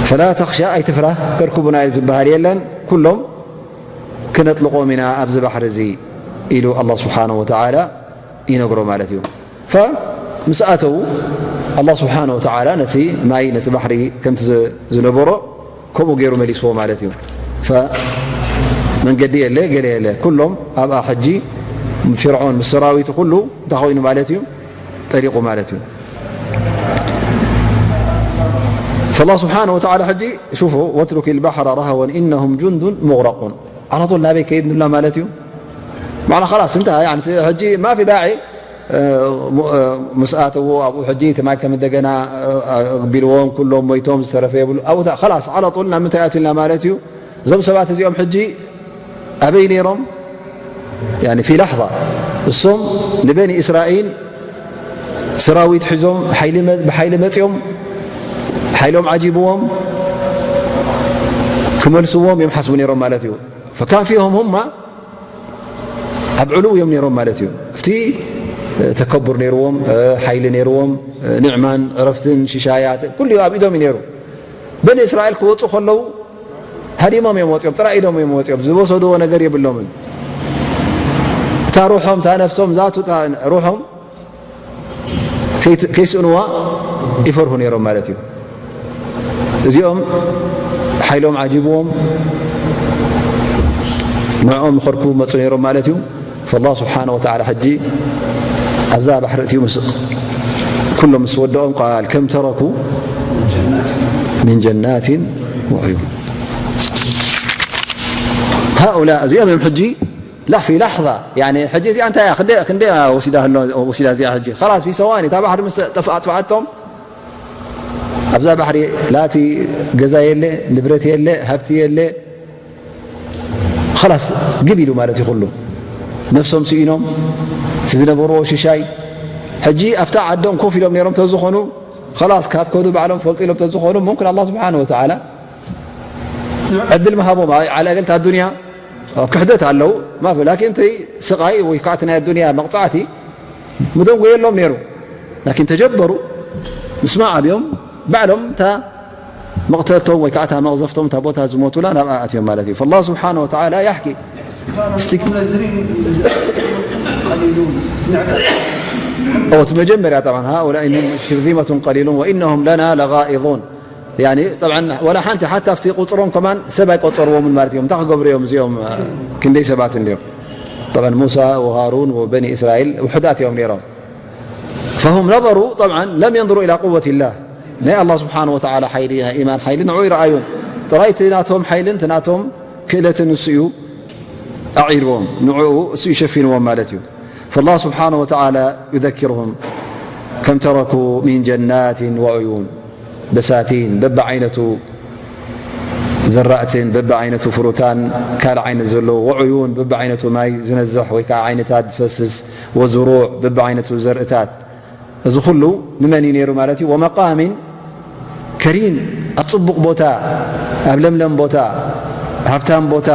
ፈላ ተኽሻ፣ ኣይትፍራህ፣ ከርክቡና እዩ ዝበሃል የለን፣ ኩሎም ክነጥልቆም ኢና ኣብዚ ባሕሪ እዚ ኢሉ ኣላህ ስብሓነሁ ወተዓላ ይነግሮ ማለት እዩ። ፈ ምስ ኣተዉ ኣላህ ስብሓነሁ ወተዓላ ነቲ ማይ ነቲ ባሕሪ ከምቲ ዝ-፣ ዝነበሮ ከምኡ ገይሩ መሊስዎ ማለት እዩ። ፈ መንገዲ የለ፣ ገለ የለ። ኩሎም ኣብኣ ሕጂ ፍርዖን ምስ ሰራዊቱ ኩሉ እንታይ ኮይኑ ማለት እዩ? ጠሊቑ ማለት እዩ። ፈላህ ስብሓነሁ ወተዓላ ሕጂ ሽፉ፣ ወትሩክ ልባሕራ ረሃወን ኢነሁም ጁንዱን ሙግረቁን። ዓላጦል ናበይ ከይድ ንብላ ማለት እዩ። ማዕና ኸላስ እንታ ያኒ እቲ ሕጂ ማፊ ዳዒ፣ እ፣ ሙ-፣ እ፣ ምስ ኣተዎ ኣብኡ ሕጂ እቲ ማይ ከም እንደገና፣ እ፣ እ፣ ቢልዎም ኩሎም ሞይቶም ዝተረፈ የብሉ። ኣብኡ ኸላስ ዓላጦል ናብ ምንታይ ኣትልና ማለት እዩ። እዞም ሰባት እዚኦም ሕጂ ኣበይ ነይሮም? ያኒ ፊ ላሕዛ እሶም ንበኒ እስራኤል ሰራዊት ሒዞም ሓይሊ መ-፣ ብሓይሊ መፂኦም ሓይሎም ዓጂብዎም ክመልስዎም እዮም ሓስቡ ነይሮም ማለት እዩ። ፈካን ፊሆም ሁማ ኣብ ዕሉው እዮም ነይሮም ማለት እዩ። ኣብቲ ተከቡር ነይርዎም፣ ሓይሊ ነይርዎም፣ ንዕማን ዕረፍትን ሽሻያት ኩሉ ኣብ ኢዶም እዩ ነይሩ። በኒ እስራኤል ክወፁ ከለዉ ሃዲሞም እዮም ወፂኦም፣ ጥራይ ኢዶም እዮም ወፂኦም፣ ዝወሰድዎ ነገር የብሎምን። እታ ሩሖም፣ እታ ነፍሶም፣ ዛቱ እታ ሩሖም ከይት-፣ ከይስእንዋ ይፈርሁ ነይሮም ማለት እዩ። እዚኦም ሓይሎም ዓጂብዎም ንዕኦም ንኸርክቡ መፁ ነይሮም ማለት እዩ። ፈላህ ስብሓነ ወተዓላ ሕጂ ኣብዛ ባሕሪ እትዩ ምስ-፣ ኩሎም ምስ ወደኦም ቃል ከም ተረኩ ምን ጀናትን ወዕዩን። ሃኡላ እዚኦም እዮም ሕጂ ላፊ ላሕዛ ያኒ ሕጂ እዚኣ እንታይ እያ? ክንደይ፣ ክንደይ ወሲዳ ህሎ-፣ ወሲዳ እዚኣ ሕጂ? ኸላስ ፊ ሰዋኒ እታ ባሕሪ ምስ ጠፍ-፣ ኣጥፍኣቶም ኣብዛ ባሕሪ ላቲ ገዛ የለ፣ ንብረት የለ፣ ሃብቲ የለ። ኸላስ ግብ ኢሉ ማለት እዩ ኩሉ። ነፍሶም ስኢኖም፣ እቲ ዝነበርዎ ሽሻይ። ሕጂ ኣብታ ዓዶም ኮፍ ኢሎም ነይሮም ተዝኾኑ፣ ኸላስ ካብ ከዱ ባዕሎም ፈልጡ ኢሎም ተዝኾኑ፣ ሙምክን ኣላህ ስብሓነ ወተዓላ ዕድል ምሃቦም። ኣይ፣ ዓላ ገል እታ ዱንያ ኣብ ክሕደት ኣለዉ። ማፊ፣ ላኪን እቲ ስቓይ ወይ ከዓ እቲ ናይ ዱንያ መቕጻዕቲ ምደንጎየሎም ነይሩ። ላኪን ተጀበሩ፣ ምስማዕ ኣብዮም፣ ባዕሎም እታ መቕተልቶም ወይ ከዓ እታ መቕዘፍቶም እታ ቦታ ዝሞቱላ ናብኣ ኣትዮም ማለት እዩ። ፈላህ ስብሓነ ወተዓላ ያሕኪ። ኦ፣ እቲ መጀመርያ ጠብዓን፣ ሃኡላኢ ሚንሁም ሽርዚመቱን ቀሊሉን ወኢነሁም ለና ለጋኢዙን። ያኒ፣ ጠብዓን፣ ወላ ሓንቲ፣ ሓታ ኣብቲ ቁፅሮም ከማን ሰብ ኣይቆፀርዎምን ማለት እዮም። እንታይ ክገብሩ እዮም እዚኦም? ክንደይ ሰባት እንድዮም? ጠብዓን፣ ሙሳ ወሃሩን ወበኒ እስራኤል ውሑዳት እዮም ነይሮም። ፈሁም ነዘሩ፣ ጠብዓን፣ ለም የንظሩ ኢላ ቁወት ኢላህ፣ ናይ ኣላህ ስብሓነ ወተዓላ ሓይሊ፣ ናይ ኢማን ሓይሊ ንዑ ይረኣዩ። ጥራይ እቲ ናቶም ሓይልን እቲ ናቶም ክእለትን እሱ እዩ ኣዒርዎም፣ ንዕኡ እሱ እዩ ሸፊንዎም ማለት እዩ። ፈላህ ስብሓነ ወተዓላ ዩዘኪርሁም ከም ተረኩ ሚን ጀናትን ወዑዩን። በሳቲን፣ በብዓይነቱ ዘራእትን፣ በብዓይነቱ ፍሩታን፣ ካልእ ዓይነት ዘለዎ፣ ወዑዩን፣ በብዓይነቱ ማይ ዝነዝሕ ወይ ከዓ ዓይነታት ዝፈስስ፣ ወዝሩዕ፣ በብዓይነቱ ዘርእታት። እዚ ኩሉ ንመን እዩ ነይሩ ማለት እዩ? ወመቃሚን ከሪም፣ ኣብ ጽቡቕ ቦታ፣ ኣብ ለምለም ቦታ፣ ሃብታም ቦታ፣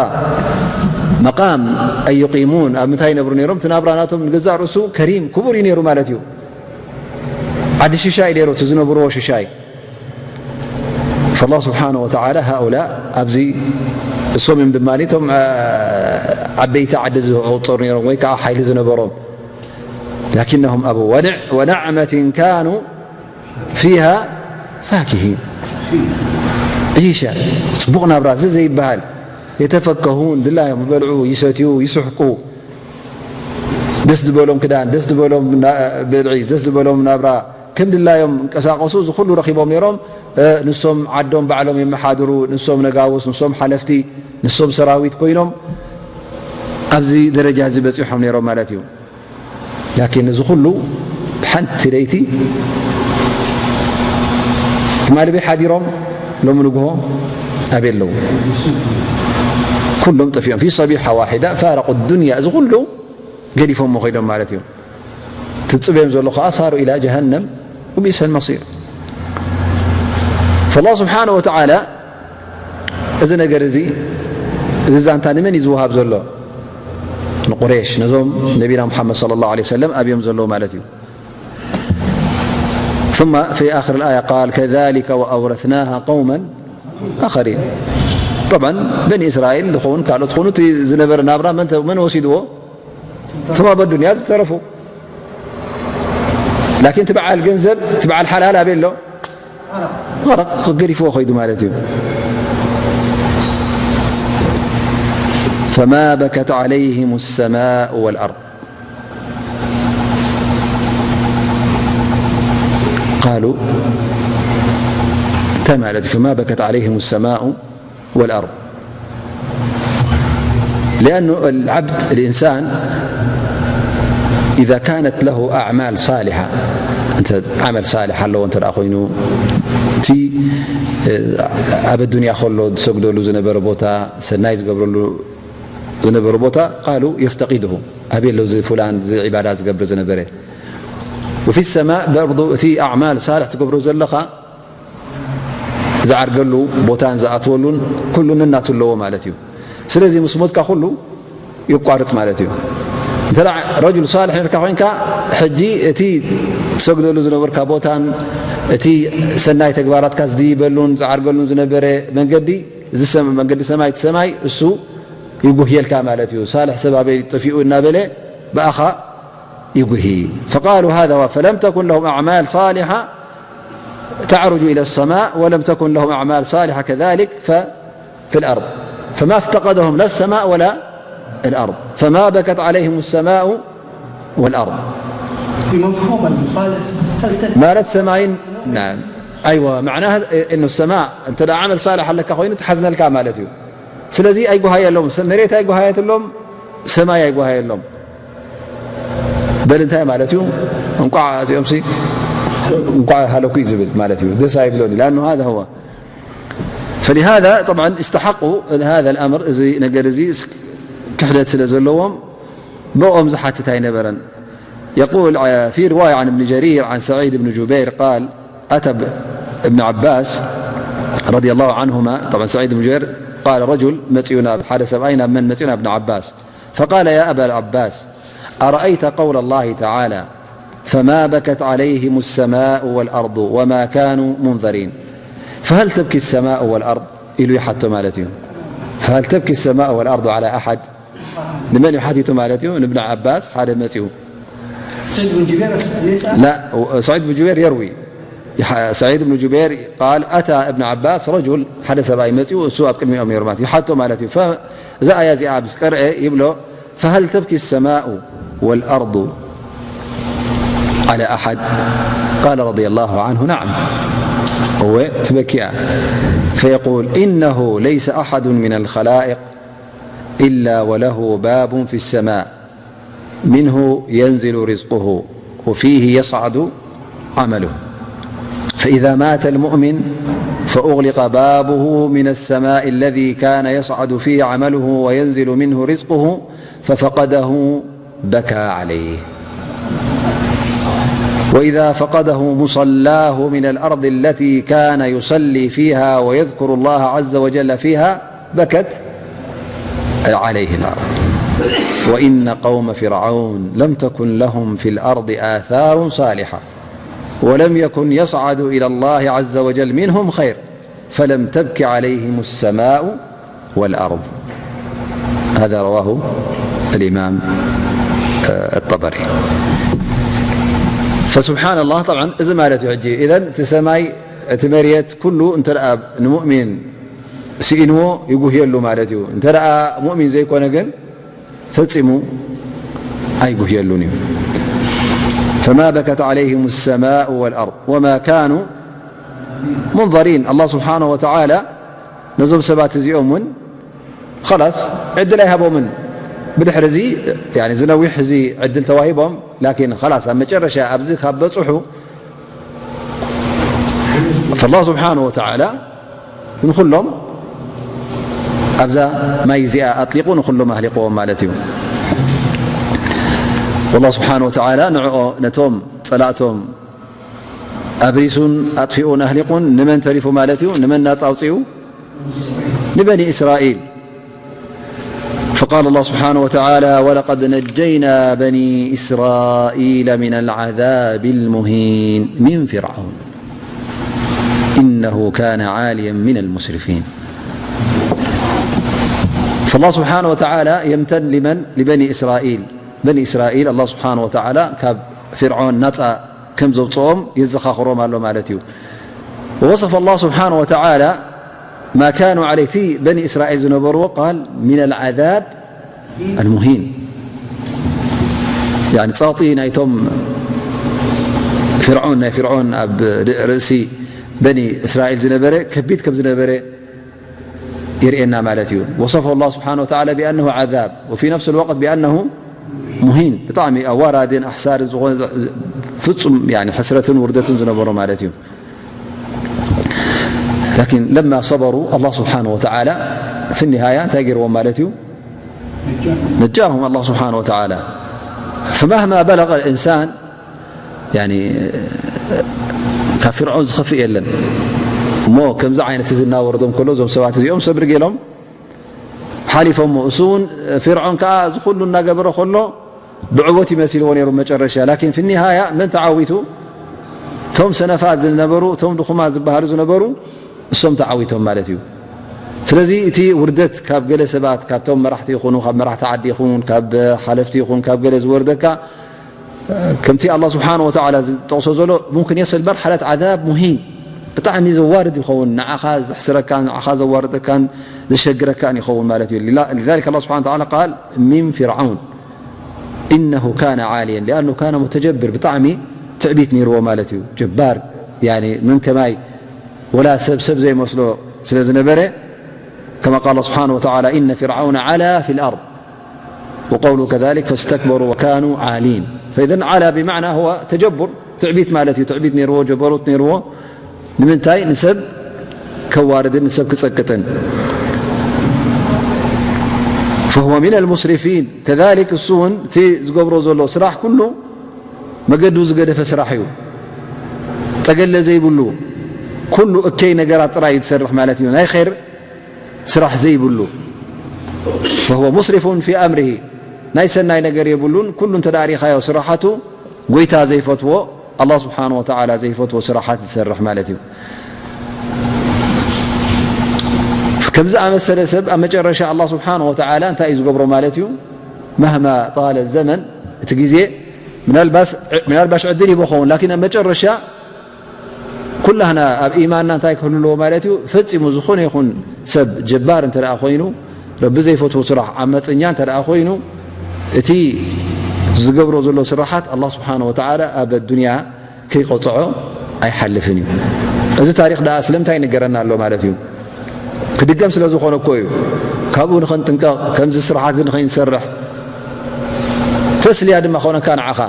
መቃም ኣይ ዩቂሙን፣ ኣብ ምንታይ ይነብሩ ነይሮም? እቲ ናብራ ናቶም ንገዛእ ርእሱ ከሪም፣ ክቡር እዩ ነይሩ ማለት እዩ። ዓዲ ሽሻይ ነይሩ፣ እቲ ዝነብርዎ ሽሻይ። ፈላህ ስብሓነ ወተዓላ ሃኡላ ኣብዚ እሶም እዮም ድማ እቶም፣ አ፣ ዓበይቲ ዓዲ ዝቑፀሩ ነይሮም ወይ ከዓ ሓይሊ ዝነበሮም። ላኪነሁም ኣበው ወንዕ-፣ ወነዕመትን ካኑ ፊሃ ፋኪሂን። ዒሻ፣ ፅቡቕ ናብራ፣ እዚ ዘይበሃል። የተፈከሁን፣ ድላዮም ይበልዑ፣ ይሰትዩ፣ ይስሕቁ። ደስ ዝበሎም ክዳን፣ ደስ ዝበሎም ና-፣ ብልዒ፣ ደስ ዝበሎም ናብራ፣ ከም ድላዮም እንቀሳቐሱ፣ እዚ ኩሉ ረኺቦም ነይሮም። እ፣ ንሶም ዓዶም ባዕሎም የመሓድሩ፣ ንሶም ነጋውስ፣ ንሶም ሓለፍቲ፣ ንሶም ሰራዊት ኮይኖም ኣብዚ ደረጃ እዚ በፂሖም ነይሮም ማለት እዩ። ላኪን እዚ ኩሉ ብሓንቲ ለይቲ ትማሊ በይ ሓዲሮም ሎሚ ንግሆ ኣበይ ኣለዉ? ኩሎም ጠፊኦም። ፊ ሰቢሓ ዋሒዳ ፋረቁ ዱንያ። እዚ ኩሉ ገዲፎሞ ኸይዶም ማለት እዩ። ትጽበዮም ዘሎ ኸኣ ሳሩ ኢላ ጀሃነም ወቢእሰል መሲር። ፈላህ ስብሓነ ወተዓላ እዚ ነገር እዚ፣ እዚ ዛንታ ንመን እዩ ዝወሃብ ዘሎ? ንቁሬሽ፣ ነዞም ነቢና ሙሓመድ ሰለላሁ ዐለይሂ ወሰለም ኣብዮም ዘለዉ ማለት እዩ። ثم في آخر الآية قال: كذلك وأورثناها قوما آخرين. طبعا بني إسرائيل ዝኸውን ካልኦት ዝኾኑ እቲ ዝነበረ ናብራ መን ተ-፣ መን ወሲድዎ? እቶም ኣብ ኣዱንያ ዝተረፉ። ላኪን እቲ በዓል ገንዘብ፣ እቲ በዓል ሓላል ኣበይ ኣሎ? ገሪፍዎ ከይዱ ማለት እዩ። فما بكت عليهم السماء والأرض. قالوا، እንታይ ማለት እዩ? فما بكت عليهم السماء والأرض. لأن العبد، الإنسان، إذا كانت له أعمال صالحة، እንተ ዓመል ሳልሕ ኣለዎ እንተ ደኣ ኮይኑ፣ እቲ፣ እ፣ ኣብ ኣዱንያ ከሎ ዝሰግደሉ ዝነበረ ቦታ፣ ሰናይ ዝገብረሉ ዝነበረ ቦታ፣ قالوا يفتقده، ኣበይ ኣሎ እዚ ፍላን፣ እዚ ዒባዳ ዝገብር ዝነበረ? وفي السماء برضو፣ እቲ ኣዕማል ሳልሕ ትገብሮ ዘለኻ ዝዓርገሉ ቦታን ዝኣትወሉን ኩሉ ነናቱ ኣለዎ ማለት እዩ። ስለዚ ምስ ሞትካ ኩሉ ይቋርጽ ማለት እዩ። እንተ ደኣ ረጁል ሳልሕ ነርካ ኮይንካ፣ ሕጂ እቲ ትሰግደሉ ዝነበርካ ቦታን እቲ ሰናይ ተግባራትካ ዝድይበሉን ዝዓርገሉን ዝነበረ መንገዲ፣ እዚ ሰም-፣ መንገዲ ሰማይ፣ እቲ ሰማይ እሱ ይጉህየልካ ማለት እዩ። ሳልሕ ሰብ ኣበይ ጠፊኡ እናበለ ብኣኻ ይጉሂ። فقالوا هذا هو، فلم تكن لهم أعمال صالحة تعرج إلى السماء، ولم تكن لهم أعمال صالحة كذلك ف-، في الأرض، فما افتقدهم لا السماء ولا الأرض، فما بكت عليهم السماء والأرض. بمفهوم المخالف، هل تبكي؟ ማለት ሰማይን፣ نعم، أيوة، معناها إنه السماء، እንተ ደኣ ዓመል ሳልሕ ኣለካ ኮይኑ ትሓዝነልካ ማለት እዩ። ስለዚ ኣይጓሃየሎም፣ ሰ-፣ መሬት ኣይጓሃየትሎም፣ ሰማይ ኣይጓሃየሎም። በል እንታይ ማለት እዩ? እንቋዕ እዚኦም ሲ፣ እንቋዕ ሃለኩ እዩ ዝብል ማለት እዩ። ደስ ኣይብሎን እዩ። لأنه هذا هو. فلهذا طبعا استحقوا هذا الأمر، እዚ ነገር እዚ ክሕደት ስለ ዘለዎም ብኦም ዝሓትት ኣይነበረን። يقول، آه، في رواية عن ابن جرير عن سعيد بن جبير قال: أتى ب-، ابن عباس رضي الله عنهما، طبعا سعيد بن جبير قال: رجل መጺኡ ናብ ሓደ ሰብኣይ፣ ናብ መን መጺኡ? ናብ ابن عباس. فقال: يا أبا العباس، أرأيت قول الله تعالى: فما بكت عليهم السماء والأرض وما كانوا منظرين، فهل تبكي السماء والأرض؟ ኢሉ ይሓቶ ማለት እዩ። فهل تبكي السماء والأرض على أحد؟ ንመን እዩ ሓቲቱ ማለት እዩ? ንእብን ዓባስ ሓደ መጺኡ። سعيد بن جبير يسأل؟ لا، سعيد بن جبير يروي. يح-، سعيد بن جبير قال: أتى ابن عباس رجل، ሓደ ሰብኣይ መጺኡ፣ እሱ ኣብ ቅድሚኦም ነይሩ ማለት እዩ። ይሓቶ ማለት እዩ። ፈ-፣ እዛ ኣያ እዚኣ ምስ ቀርአ ይብሎ: فهل تبكي السماء والأرض على أحد؟ قال رضي الله عنه: نعم، እወ ትበኪ እያ። فيقول: إنه ليس أحد من الخلائق إلا وله باب في السماء منه ينزل رزقه وفيه يصعد عمله، فإذا مات المؤمن فأغلق بابه من السماء الذي كان يصعد فيه عمله وينزل منه رزقه، ففقده بكى عليه. وإذا فقده مصلاه من الأرض التي كان يصلي فيها ويذكر الله عز وجل فيها، بكت عليه الأرض. وإن قوم فرعون لم تكن لهم في الأرض آثار صالحة، ولم يكن يصعد إلى الله عز وجل منهم خير، فلم تبك عليهم السماء والأرض. هذا رواه الإمام، آه، الطبري. فسبحان الله، طبعا እዚ ማለት እዩ ሕጂ إذن እቲ ሰማይ፣ እቲ መሬት ኩሉ እንተ ደኣ ንሙእሚን ስኢንዎ ይጉህየሉ ማለት እዩ። እንተ ደኣ ሙእሚን ዘይኮነ ግን ፈጺሙ ኣይጉህየሉን እዩ። فما بكت عليهم السماء والأرض وما كانوا منظرين. ኣላህ ስብሓነሁ ወተዓላ ነዞም ሰባት እዚኦም እውን ኸላስ ዕድል ኣይሃቦምን። ብድሕሪ እዚ፣ ያኒ፣ ዝነዊሕ እዚ ዕድል ተዋሂቦም፣ ላኪን ኸላስ ኣብ መጨረሻ ኣብዚ ካብ በጽሑ ፈላህ ስብሓነሁ ወተዓላ ንኹሎም ኣብዛ ማይ እዚኣ ኣጥሊቑ ንኹሎም ኣህሊቕዎም ማለት እዩ። ወላህ ስብሓነሁ ወተዓላ ንዕኦ ነቶም ጸላእቶም ኣብሪሱን ኣጥፊኡን ኣህሊቑን ንመን ተሪፉ ማለት እዩ? ንመን ናጻ ኣውጺኡ? ንበኒ እስራኤል። فقال الله سبحانه وتعالى: ولقد نجينا بني إسرائيل من العذاب المهين من فرعون إنه كان عاليا من المسرفين. فالله سبحانه وتعالى يمتن لمن؟ لبني إسرائيل. بني إسرائيل الله سبحانه وتعالى ካብ فرعون ናጻ ከም ዘውጽኦም የዘኻኽሮም ኣሎ ማለት እዩ። ووصف الله سبحانه وتعالى ما كانوا عليه، እቲ በኒ እስራኤል ዝነበርዎ ቃል من العذاب المهين، يعني ጸቕጢ ናይቶም ፍርዖን፣ ናይ ፍርዖን ኣብ ርእሲ በኒ እስራኤል ዝነበረ ከቢድ ከም ዝነበረ የርእየና ማለት እዩ። وصفه الله سبحانه وتعالى بأنه عذاب وفي نفس الوقت بأنه مهين، ብጣዕሚ ኣዋራድን ኣሕሳርን ዝኾነ ፍጹም፣ يعني፣ ሕስረትን ውርደትን ዝነበሮ ማለት እዩ። لكن لما صبروا الله سبحانه وتعالى في النهاية እንታይ ገይርዎም ማለት እዩ؟ نجاهم الله سبحانه وتعالى. فمهما بلغ الإنسان، يعني، ካብ ፍርዖን ዝኸፍእ የለን። እሞ ከምዚ ዓይነት እዚ እናወረዶም ከሎ እዞም ሰባት እዚኦም ሰብሪ ገይሮም ሓሊፎሞ። እሱ እውን ፍርዖን ከኣ እዚ ኩሉ እናገበረ ከሎ ብዕወት ይመሲልዎ ነይሩ መጨረሻ። ላኪን ፊ ኒሃያ መን ተዓዊቱ? እቶም ሰነፋት ዝነበሩ፣ እቶም ድኹማት ዝበሃሉ ዝነበሩ፣ እሶም ተዓዊቶም ማለት እዩ። ስለዚ እቲ ውርደት ካብ ገለ ሰባት፣ ካብቶም መራሕቲ ይኹኑ፣ ካብ መራሕቲ ዓዲ ይኹን፣ ካብ ሓለፍቲ ይኹን፣ ካብ ገለ ዝወርደካ፣ ከምቲ ኣላህ ስብሓነ ወተዓላ ዝጠቕሶ ዘሎ፣ ሙምክን የስል መርሓለት ዓዛብ ሙሂን፣ ብጣዕሚ ዘዋርድ ይኸውን፣ ንዓኻ ዘሕስረካን ንዓኻ ዘዋርደካን ዘሸግረካን ይኸውን ማለት እዩ። ሊዛ-፣ ሊዛሊክ ኣላህ ስብሓነ ወተዓላ ቃል ሚን ፊርዓውን ኢነሁ ካነ ዓልየን ሊኣነሁ ካነ ሙተጀብር፣ ብጣዕሚ ትዕቢት ነይርዎ ማለት እዩ። ጀባር፣ ያኒ መን ከማይ ወላ ሰብ ሰብ ዘይመስሎ ስለ ዝነበረ፣ ከማ ቃለ ስብሓነ ወተዓላ ኢነ ፊርዓውነ ዓላ ፊል ኣርድ ወቀውሉ ከዛሊክ ፈስተክበሩ ወካኑ ዓሊን። ፈኢዘን ዓላ ብማዕና ሁወ ተጀቡር፣ ትዕቢት ማለት እዩ። ትዕቢት ነይርዎ፣ ጀበሩት ነይርዎ። ንምንታይ? ንሰብ ከዋርድን ንሰብ ክጸቅጥን። ፈሁወ ሚነል ሙስሪፊን። ከዛሊክ እሱ እውን እቲ ዝገብሮ ዘሎ ስራሕ ኩሉ መገዱ ዝገደፈ ስራሕ እዩ። ጠገለ ዘይብሉ ኩሉ እከይ ነገራት ጥራይ እዩ ዝሰርሕ ማለት እዩ። ናይ ኸይር ስራሕ ዘይብሉ። ፈሁወ ሙስሪፉን ፊ ኣምሪሂ። ናይ ሰናይ ነገር የብሉን። ኩሉ እንተ ደኣ ሪእኻዮ ስራሓቱ ጎይታ ዘይፈትዎ፣ ኣላህ ስብሓነ ወተዓላ ዘይፈትዎ ስራሓት ዝሰርሕ ማለት እዩ። ከምዚ ኣመሰለ ሰብ ኣብ መጨረሻ ኣላህ ስብሓነ ወተዓላ እንታይ እዩ ዝገብሮ ማለት እዩ? መህማ ጣለ ዘመን፣ እቲ ግዜ ምናልባሽ፣ ምናልባሽ ዕድል ሂቦ ኸውን፣ ላኪን ኣብ መጨረሻ ኩላህና ኣብ ኢማንና እንታይ ክህሉ ኣለዎ ማለት እዩ? ፈጺሙ ዝኾነ ይኹን ሰብ ጀባር እንተ ደኣ ኮይኑ፣ ረቢ ዘይፈትዎ ስራሕ ዓመፀኛ እንተ ደኣ ኮይኑ፣ እቲ ዝገብሮ ዘሎ ስራሓት ኣላህ ስብሓነ ወተዓላ ኣብ ኣዱንያ ከይቆፅዖ ኣይሓልፍን እዩ። እዚ ታሪኽ ደኣ ስለምንታይ ይንገረና ኣሎ ማለት እዩ? ክድገም ስለ ዝኾነ እኮ እዩ። ካብኡ ንኸንጥንቀቕ፣ ከምዚ ስራሓት እዚ ንኸይንሰርሕ ተስልያ ድማ ኮነካ ንዓኻ።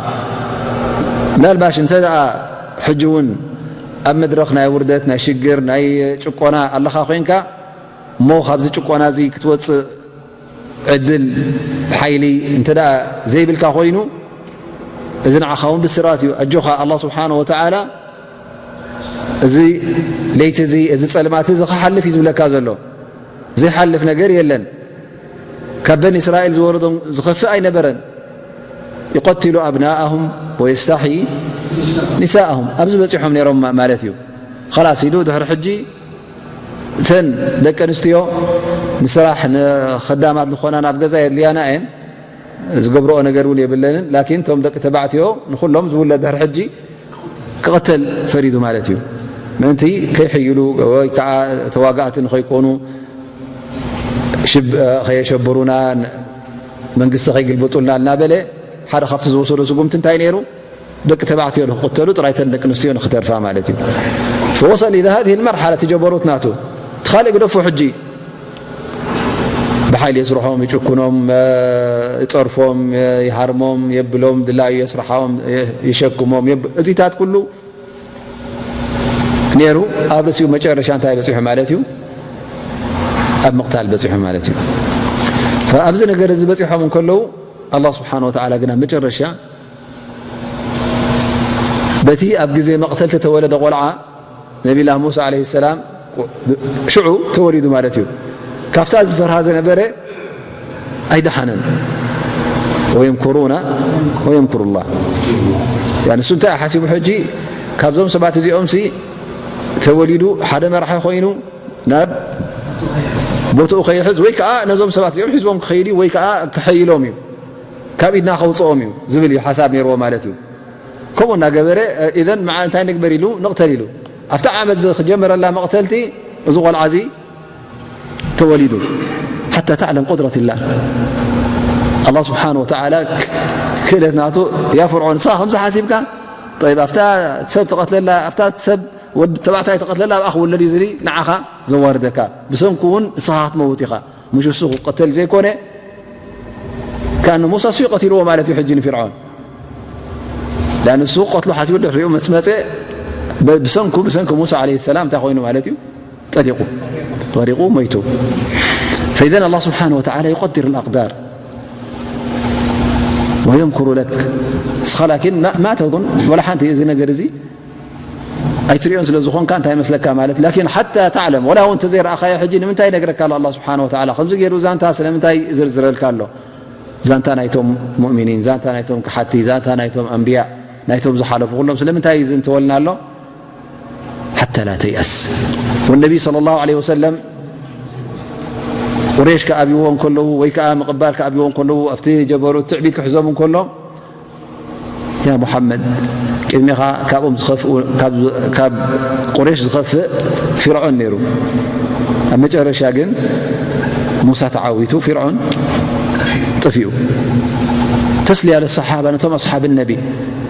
ምናልባሽ እንተ ደኣ ሕጂ እውን ኣብ መድረኽ ናይ ውርደት፣ ናይ ሽግር፣ ናይ ጭቆና ኣለኻ ኮይንካ፣ እሞ ካብዚ ጭቆና እዚ ክትወጽእ ዕድል ሓይሊ እንተ ደኣ ዘይብልካ ኮይኑ፣ እዚ ንዓኻ እውን ብስራት እዩ። ኣጆኻ፣ ኣላህ ስብሓነ ወተዓላ እዚ ለይቲ እዚ፣ እዚ ጸልማት እዚ ክሓልፍ እዩ ዝብለካ ዘሎ። ዘይሓልፍ ነገር የለን። ካብ በኒ እስራኤል ዝወረዶም ዝኸፍእ ኣይነበረን። ዩቀትሉ ኣብናኣሁም ወየስታሕዪ ኒሳኣሁም። ኣብዚ በጺሖም ነይሮም ማ-፣ ማለት እዩ። ኸላስ ኢሉ ድሕሪ ሕጂ እተን ደቂ ኣንስትዮ ንስራሕ ንኸዳማት ዝኾና ናብ ገዛ የድልያና እየን። ዝገብርኦ ነገር እውን የብለንን። ላኪን እቶም ደቂ ተባዕትዮ ንኹሎም ዝውለድ ድሕሪ ሕጂ ክቕተል ፈሪዱ ማለት እዩ። ምእንቲ ከይሕይሉ ወይ ከዓ ተዋጋእቲ ንኸይኮኑ፣ ሽብ-፣ ከየሸብሩና፣ መንግስቲ ከይግልብጡልና እናበለ ሓደ ካብቲ ዝወሰዶ ስጉምቲ እንታይ ነይሩ? ደቂ ተባዕትዮ ንክቕተሉ ጥራይ፣ እተን ደቂ ኣንስትዮ ንክተርፋ ማለት እዩ። ፈወሰል ኢላ ሃዚህ ልመርሓላ፣ እቲ ጀበሩት ናቱ። እቲ ካልእ ግደፎ ሕጂ። ብሓይሊ የስርሖም፣ ይጭኩኖም፣ ይጸርፎም፣ ይሃርሞም፣ የብሎም፣ ድላዩ የስርሖም፣ ይሸክሞም፣ የብ-፣ እዚታት ኩሉ ነይሩ። ኣብ ርእሲኡ መጨረሻ እንታይ በጺሑ ማለት እዩ? ኣብ ምቕታል በጺሑ ማለት እዩ። ኣብዚ ነገር እዚ በጺሖም እንከለዉ፣ ኣላህ ስብሓነ ወተዓላ ግን ኣብ መጨረሻ በቲ ኣብ ግዜ መቕተልቲ ተወለደ ቆልዓ ነቢላህ ሙሳ ዓለይሂ ሰላም ሽዑ ተወሊዱ ማለት እዩ። ካብታ ዝፈርሃ ዝነበረ ኣይደሓነን። ወየምኩሩና ወየምኩሩ ላህ። ያኒ እሱ እንታይ ሓሲቡ ሕጂ ካብዞም ሰባት እዚኦም ሲ ተወሊዱ ሓደ መራሒ ኮይኑ ናብ ቦትኡ ከይሕዝ ወይ ከዓ ነዞም ሰባት እዚኦም ሒዝዎም ክኸይድ እዩ ወይ ከዓ ክሐይሎም እዩ፣ ካብ ኢድና ከውፅኦም እዩ ዝብል እዩ ሓሳብ ነይርዎ ማለት እዩ። ከምኡ እናገበረ ኢዘን መዓ እንታይ ንግበር ኢሉ ንቕተል ኢሉ ኣብቲ ዓመት ክጀመረላ መቕተልቲ እዚ ቆልዓ እዚ ተወሊዱ። ሓታ ተዕለም ቁድረት ላህ ኣላ ስብሓን ወተዓላ ክእለት ናቱ። ያ ፍርዖን ንስኻ ከምዚ ሓሲብካ ጠይብ ኣብታ ሰብ ትቐትለላ ኣብታ ሰብ ወዲ ተባዕታይ ትቐትለላ ኣብኣ ክውለድ እዩ ዝሊ ንዓኻ ዘዋርደካ ብሰንኩ እውን ንስኻ ክትመውት ኢኻ። ምሽ እሱ ክቀተል ዘይኮነ ከኣኑ ሙሳ እሱ ይቀትልዎ ማለት እዩ ሕጂ ንፊርዖን። ያን እሱ ቀትሉ ሓሲቡ ድሕሪኡ ምስ መፀ ብሰንኩ ብሰንኪ ሙሳ ዓለይሂ ሰላም እንታይ ኮይኑ ማለት እዩ ጠሊቁ ጠሊቁ ሞይቱ። فإذا الله سبحانه وتعالى يقدر الأقدار ويمكر لك. ንስኻ ላኪን ማ ተኩን ወላ ሓንቲ እዚ ነገር እዚ ኣይትሪኦን ስለ ዝኾንካ እንታይ መስለካ ማለት ላኪን ሓታ ተዕለም ወላ እውን ተዘይረኣኻዮ ሕጂ ንምንታይ ይነግረካ ኣሎ ኣላ ስብሓን ወተዓላ ከምዚ ገይሩ ዛንታ ስለምንታይ ይዝርዝረልካ ኣሎ? ዛንታ ናይቶም ሙእሚኒን ዛንታ ናይቶም ክሓቲ ዛንታ ናይቶም ኣንብያ ናይቶም ዝሓለፉ ኩሎም ስለምንታይ ይዝንተወልና ኣሎ? ሓታ ላ ተይኣስ ወነቢ صلى الله عليه وسلم ቁሬሽ ክኣብይዎ እንከለዉ ወይ ከዓ ምቕባል ክኣብይዎ እንከለዉ ኣብቲ ጀበሩ ትዕቢት ክሕዞም እንከሎ ያ ሙሓመድ ቅድሚኻ ካብኦም ዝኸፍኡ ካብ ቁሬሽ ዝኸፍእ ፊርዖን ነይሩ። ኣብ መጨረሻ ግን ሙሳ ተዓዊቱ ፊርዖን ጠፊኡ። ተስልያ ለሰሓባ ነቶም ኣስሓብ ነቢ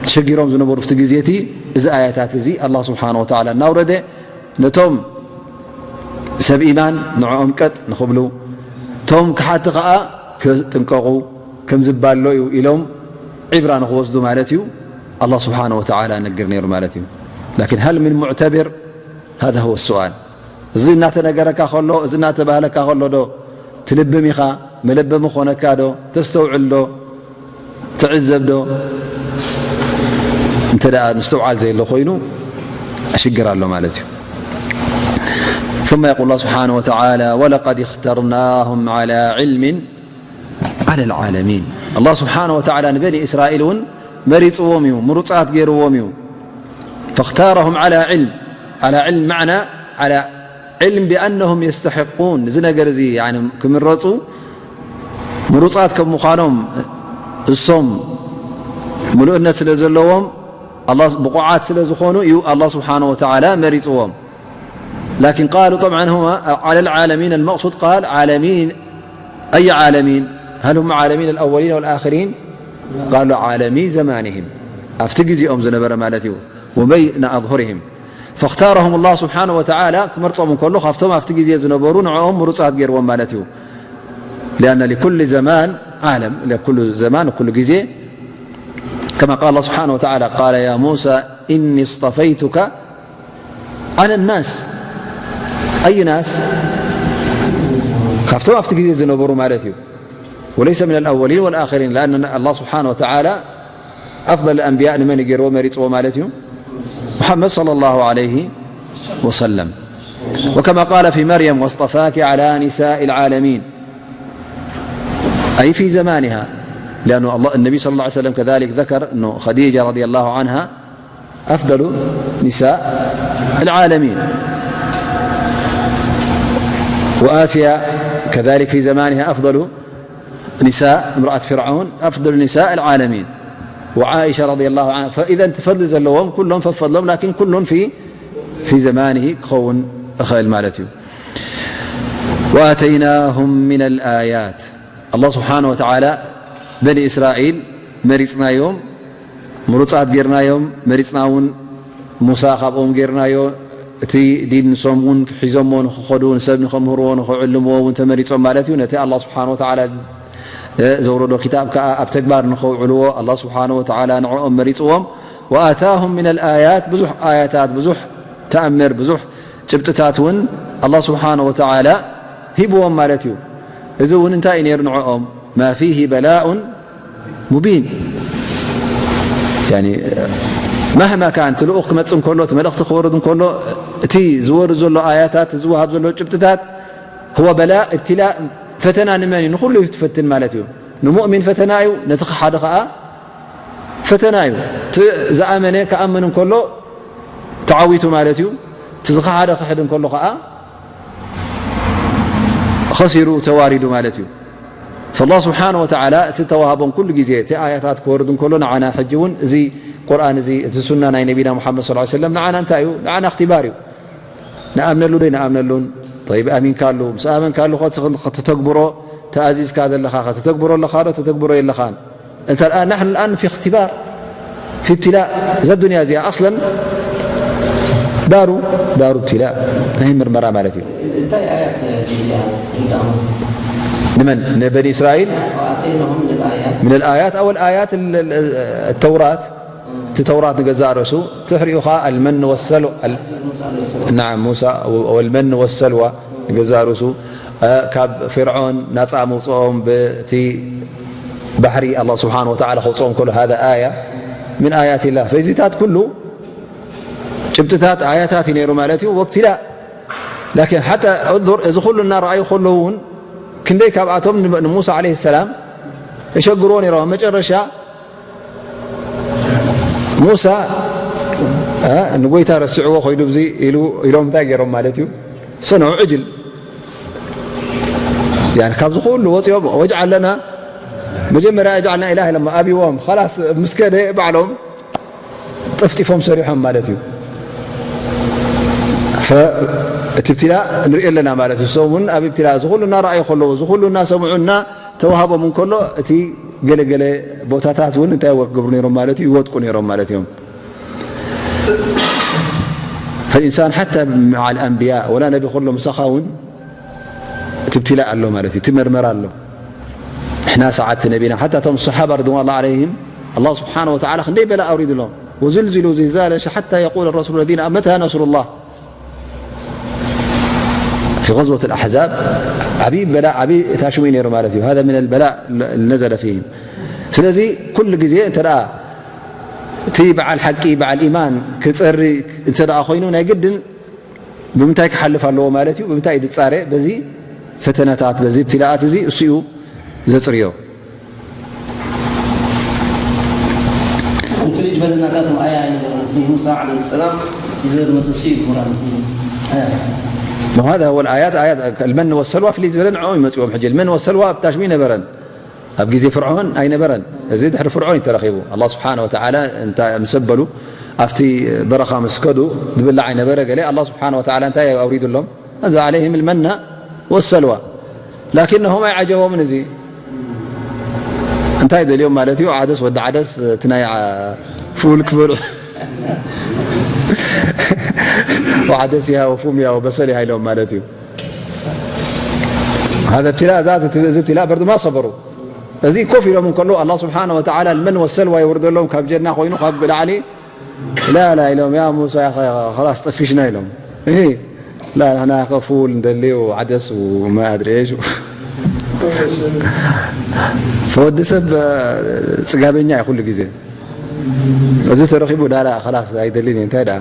ተሸጊሮም ዝነበሩ ፍቲ ግዜ እቲ እዚ ኣያታት እዚ ኣላ ስብሓን ወተዓላ እናውረደ ነቶም ሰብ ኢማን ንዕኦም ቀጥ ንኽብሉ እቶም ክሓቲ ኸዓ ክጥንቀቑ ከም ዝባሎ እዩ ኢሎም ዒብራ ንኽወስዱ ማለት እዩ ኣላ ስብሓን ወተዓላ ነግር ነይሩ ማለት እዩ። ላኪን ሃል ምን ሙዕተብር ሃذا هو السؤال። እዚ እናተነገረካ ከሎ እዚ እናተባህለካ ከሎ ዶ ትልብም ኢኻ መለበሚ ኾነካ ዶ ተስተውዕል ዶ ትዕዘብ ዶ እንተ ደኣ ምስትውዓል ዘየሎ ኮይኑ ሽግር ኣሎ ማለት እዩ። ثم يقول الله سبحانه وتعالى ولقد اخترناهم على علم على العالمين. الله سبحانه وتعالى ንበኒ እስራኤል እውን መሪፅዎም እዩ፣ ምሩፃት ገይርዎም እዩ። فاختارهم على علم، على علم معنى على علم بأنهم يستحقون። እዚ ነገር እዚ ክምረፁ ምሩፃት ከም ምዃኖም እሶም ምሉእነት ስለ ዘለዎም ብቑዓት ስለ ዝኾኑ እዩ ኣላ ስብሓን ወተዓላ መሪፅዎም። لكن قالوا طبعا هو على العالمين المقصود قال عالمين أي عالمين؟ هل هم عالمين الأولين والآخرين؟ قالوا عالمي زمانهم ኣብቲ ግዜኦም ዝነበረ ማለት እዩ وبين أظهرهم فاختارهم الله سبحانه وتعالى ክመርጾም እንከሎ ካብቶም ኣብቲ ግዜ ዝነበሩ ንዕኦም ምሩጻት ገይርዎም ማለት እዩ لأن لكل زمان عالم لكل زمان كل ግዜ كما قال الله سبحانه وتعالى قال يا موسى إني اصطفيتك على الناس أي ناس ካብቶም ኣብቲ ግዜ ዝነበሩ ማለት እዩ وليس من الأولين والآخرين لأن الله سبحانه وتعالى أفضل الأنبياء ንመን ገይርዎ መሪፅዎ ማለት እዩ محمد صلى الله عليه وسلم وكما قال في مريم واصطفاك على نساء العالمين أي في زمانها لأنه الله النبي صلى الله عليه وسلم كذلك ذكر أنه خديجة رضي الله عنها أفضل نساء العالمين وآسيا كذلك في زمانها أفضل نساء امرأة فرعون أفضل نساء العالمين وعائشة رضي الله عنها فإذا تفضل ዘለዎም كلهم ففضلهم لكن كل في في زمانه ክኸውን ይኽእል ማለት እዩ وآتيناهم من الآيات الله سبحانه وتعالى بني إسرائيل መሪፅናዮም ምሩፃት ጌርናዮም መሪፅና እውን ሙሳ ካብኦም ጌርናዮ እቲ ዲን ንሶም እውን ሒዞሞ ንክኸዱ ንሰብ ንከምህርዎ ንክዕልምዎ እውን ተመሪፆም ማለት እዩ ነቲ ኣላ ስብሓን ወተዓላ ዘውረዶ ክታብ ከዓ ኣብ ተግባር ንከውዕልዎ ኣላ ስብሓን ወተዓላ ንዕኦም መሪፅዎም ወኣታሁም ምን ኣልኣያት ብዙሕ ኣያታት ብዙሕ ተኣምር ብዙሕ ጭብጥታት እውን ኣላ ስብሓን ወተዓላ ሂብዎም ማለት እዩ እዚ እውን እንታይ እዩ ነይሩ ንዕኦም ማ ፊህ በላኡን ሙቢን ማህማ ካን እቲ ልኡኽ ክመፅእ እንከሎ እቲ መልእኽቲ ክወርድ እንከሎ እቲ ዝወርድ ዘሎ ኣያታት ዝወሃብ ዘሎ ጭብጥታት هو بلاء ابتلاء ፈተና ንመን እዩ? ንኹሉ እዩ ትፈትን ማለት እዩ። ንሙእሚን ፈተና እዩ፣ ነቲ ክሓደ ኸዓ ፈተና እዩ። እቲ ዝኣመነ ክኣምን እንከሎ ተዓዊቱ ማለት እዩ። እቲ ዝኸሓደ ክሕድ እንከሎ ኸዓ ኸሲሩ፣ ተዋሪዱ ማለት እዩ። ፈላህ ስብሓነ ወተዓላ እቲ ተዋህቦም ኩሉ ግዜ እቲ ኣያታት ክወርድ እንከሎ ንዓና ሕጂ እውን እዚ ቁርኣን እዚ፣ እቲ ሱና ናይ ነቢና ሙሓመድ ሰለላሁ ዐለይሂ ወሰለም ንዓና እንታይ እዩ? ንዓና እኽትባር እዩ። ንኣምነሉ ዶ ኣይንኣምነሉን? ጠይብ፣ ኣሚንካሉ፣ ምስ ኣመንካሉ ኸ ከተተግብሮ ተኣዚዝካ ዘለኻ ኸ ተተግብሮ ኣለኻ ዶ ተተግብሮ የለኻን? እንተ ደኣ ናሕኑ ልኣን ፊ እኽትባር፣ ፊ እብትላእ፣ እዛ ዱንያ እዚኣ ኣስለን ዳሩ፣ ዳሩ እብትላእ፣ ናይ ምርመራ ማለት እዩ። እንታይ ኣያት እዚኣ ርዳእሞ? ንመን? ንበኒ እስራኤል? وآتيناهم من الآيات. من الآيات أو الآيات ال-، ال-، التوراة. እቲ ተውራት ንገዛእ ርእሱ ትሕሪኡ ኸዓ المن والسلوى، ال-، نعم، موسى والمن والسلوى ንገዛእ ርእሱ፣ እ፣ ካብ ፍርዖን ናጻ መውጽኦም ብቲ ባሕሪ ኣላህ ስብሓን ወተዓላ ከውጽኦም ከሎ هذا آية من آيات الله። ፈይዚታት ኩሉ ጭብጥታት ኣያታት እዩ ነይሩ ማለት እዩ። ወብትላእ ላኪን ሓታ እንዙር፣ እዚ ኩሉ እናረኣዩ ከለዉ እውን ክንደይ ካብኣቶም ን-፣ ንሙሳ ዓለይሂ ሰላም የሸግርዎ ነይሮም። ኣብ መጨረሻ ሙሳ፣ እ፣ ንጎይታ ረስዕዎ ኮይዱ ብዚ ኢሉ፣ ኢሎም እንታይ ገይሮም ማለት እዩ? ሰነዑ ዕጅል። ያኒ ካብዚ ኩሉ ወፂኦም ወጅዓል ለና፣ መጀመርያ እጅዓልና ኢላህ ኢሎም ኣብዎም፣ ኸላስ ምስ ከደ ባዕሎም ጠፍጢፎም ሰሪሖም ማለት እዩ። ፈ-፣ እቲ ብትላ ንሪኦ ኣለና ማለት እዩ። እሶም እውን ኣብ ብትላ እዚ ኩሉ እናረኣዩ ከለዉ፣ እዚ ኩሉ እናሰምዑ እና ተዋህቦም እንከሎ፣ እቲ ገለገለ ቦታታት እውን እንታይ ክገብሩ ነይሮም ማለት እዩ? ይወድቁ ነይሮም ማለት እዮም። فالإنسان حتى مع الأنبياء، ወላ ነቢ ከሎ ምሳኻ እውን እቲ ብትላ ኣሎ ማለት እዩ፣ እቲ መርመራ ኣሎ። ንሕና ሰዓት ነቢና፣ ሓታ እቶም ሰሓባ ርድዋን ላህ ዓለይሂም፣ ኣላህ ስብሓነ ወተዓላ ክንደይ በላ ኣውሪድሎም። وزلزلوا زلزالا حتى يقول الرسول الذين آمنوا متى نصر الله في غزوة الأحزاب ዓብዪ በላ፣ ዓብዪ ታሽሙ እዩ ነይሩ ማለት እዩ። هذا من البلاء الذي نزل فيهم። ስለዚ ኩሉ ግዜ እንተ ደኣ እቲ በዓል ሓቂ፣ በዓል ኢማን ክጸሪ እንተ ደኣ ኮይኑ ናይ ግድን ብምንታይ ክሓልፍ ኣለዎ ማለት እዩ? ብምንታይ እዩ ዝጻረ? በዚ ፈተነታት፣ በዚ ብትላኣት እዚ እሱ እዩ ዘጽርዮ። ፍልይ ዝበለና ካብቶም ኣያ ኣይነበረን። እቲ ሙሳ ዓለይሂ ሰላም ይዘር መሰሲ እዩ ቁርኣን። ኣያ። وهذا هو الآيات، آيات المن والسلوى ፍልይ ዝበለ ንዕኦም ይመጽዎም። ሕጂ المن والسلوى ኣብ ታሽሙ ኣይነበረን። ኣብ ግዜ ፍርዖን ኣይነበረን። እዚ ድሕሪ ፍርዖን እዩ ተረኺቡ። ኣላህ ስብሓነ ወተዓላ እንታይ ምስ ኣበሉ ኣብቲ በረኻ ምስ ከዱ ዝብላዕ ኣይነበረ ገለ። ኣላህ ስብሓነ ወተዓላ እንታይ ኣውሪዱሎም? أنزل عليهم المن والسلوى لكنهم ኣይዓጀቦምን። እዚ እንታይ ደልዮም ማለት እዩ? ዓደስ፣ ወዲ ዓደስ፣ እቲ ናይ ዓ-፣ ፉል ክበልዑ። ወዓደስ ይሃ ወፉም ይሃ ወበሰል ይሃ ኢሎም ማለት እዩ። هذا ابتلاء ذاته، እዚ ابتلاء برضو ما صبروا። እዚ ኮፍ ኢሎም እንከለዉ ኣላህ ስብሓነ ወተዓላ المن والسلوى የውርደሎም ካብ ጀና ኮይኑ ካብ ላዕሊ لا لا ኢሎም፣ يا موسى يا أخي خلاص طفشنا ኢሎም። እሂ، لا نحن يا أخي فول ندلي وعدس وما أدري إيش. ፈወዲ ሰብ፣ እ፣ ጽጋበኛ እዩ ኩሉ ግዜ። እዚ ተረኺቡ لا لا خلاص ኣይደልን እየ፣ እንታይ ደኣ።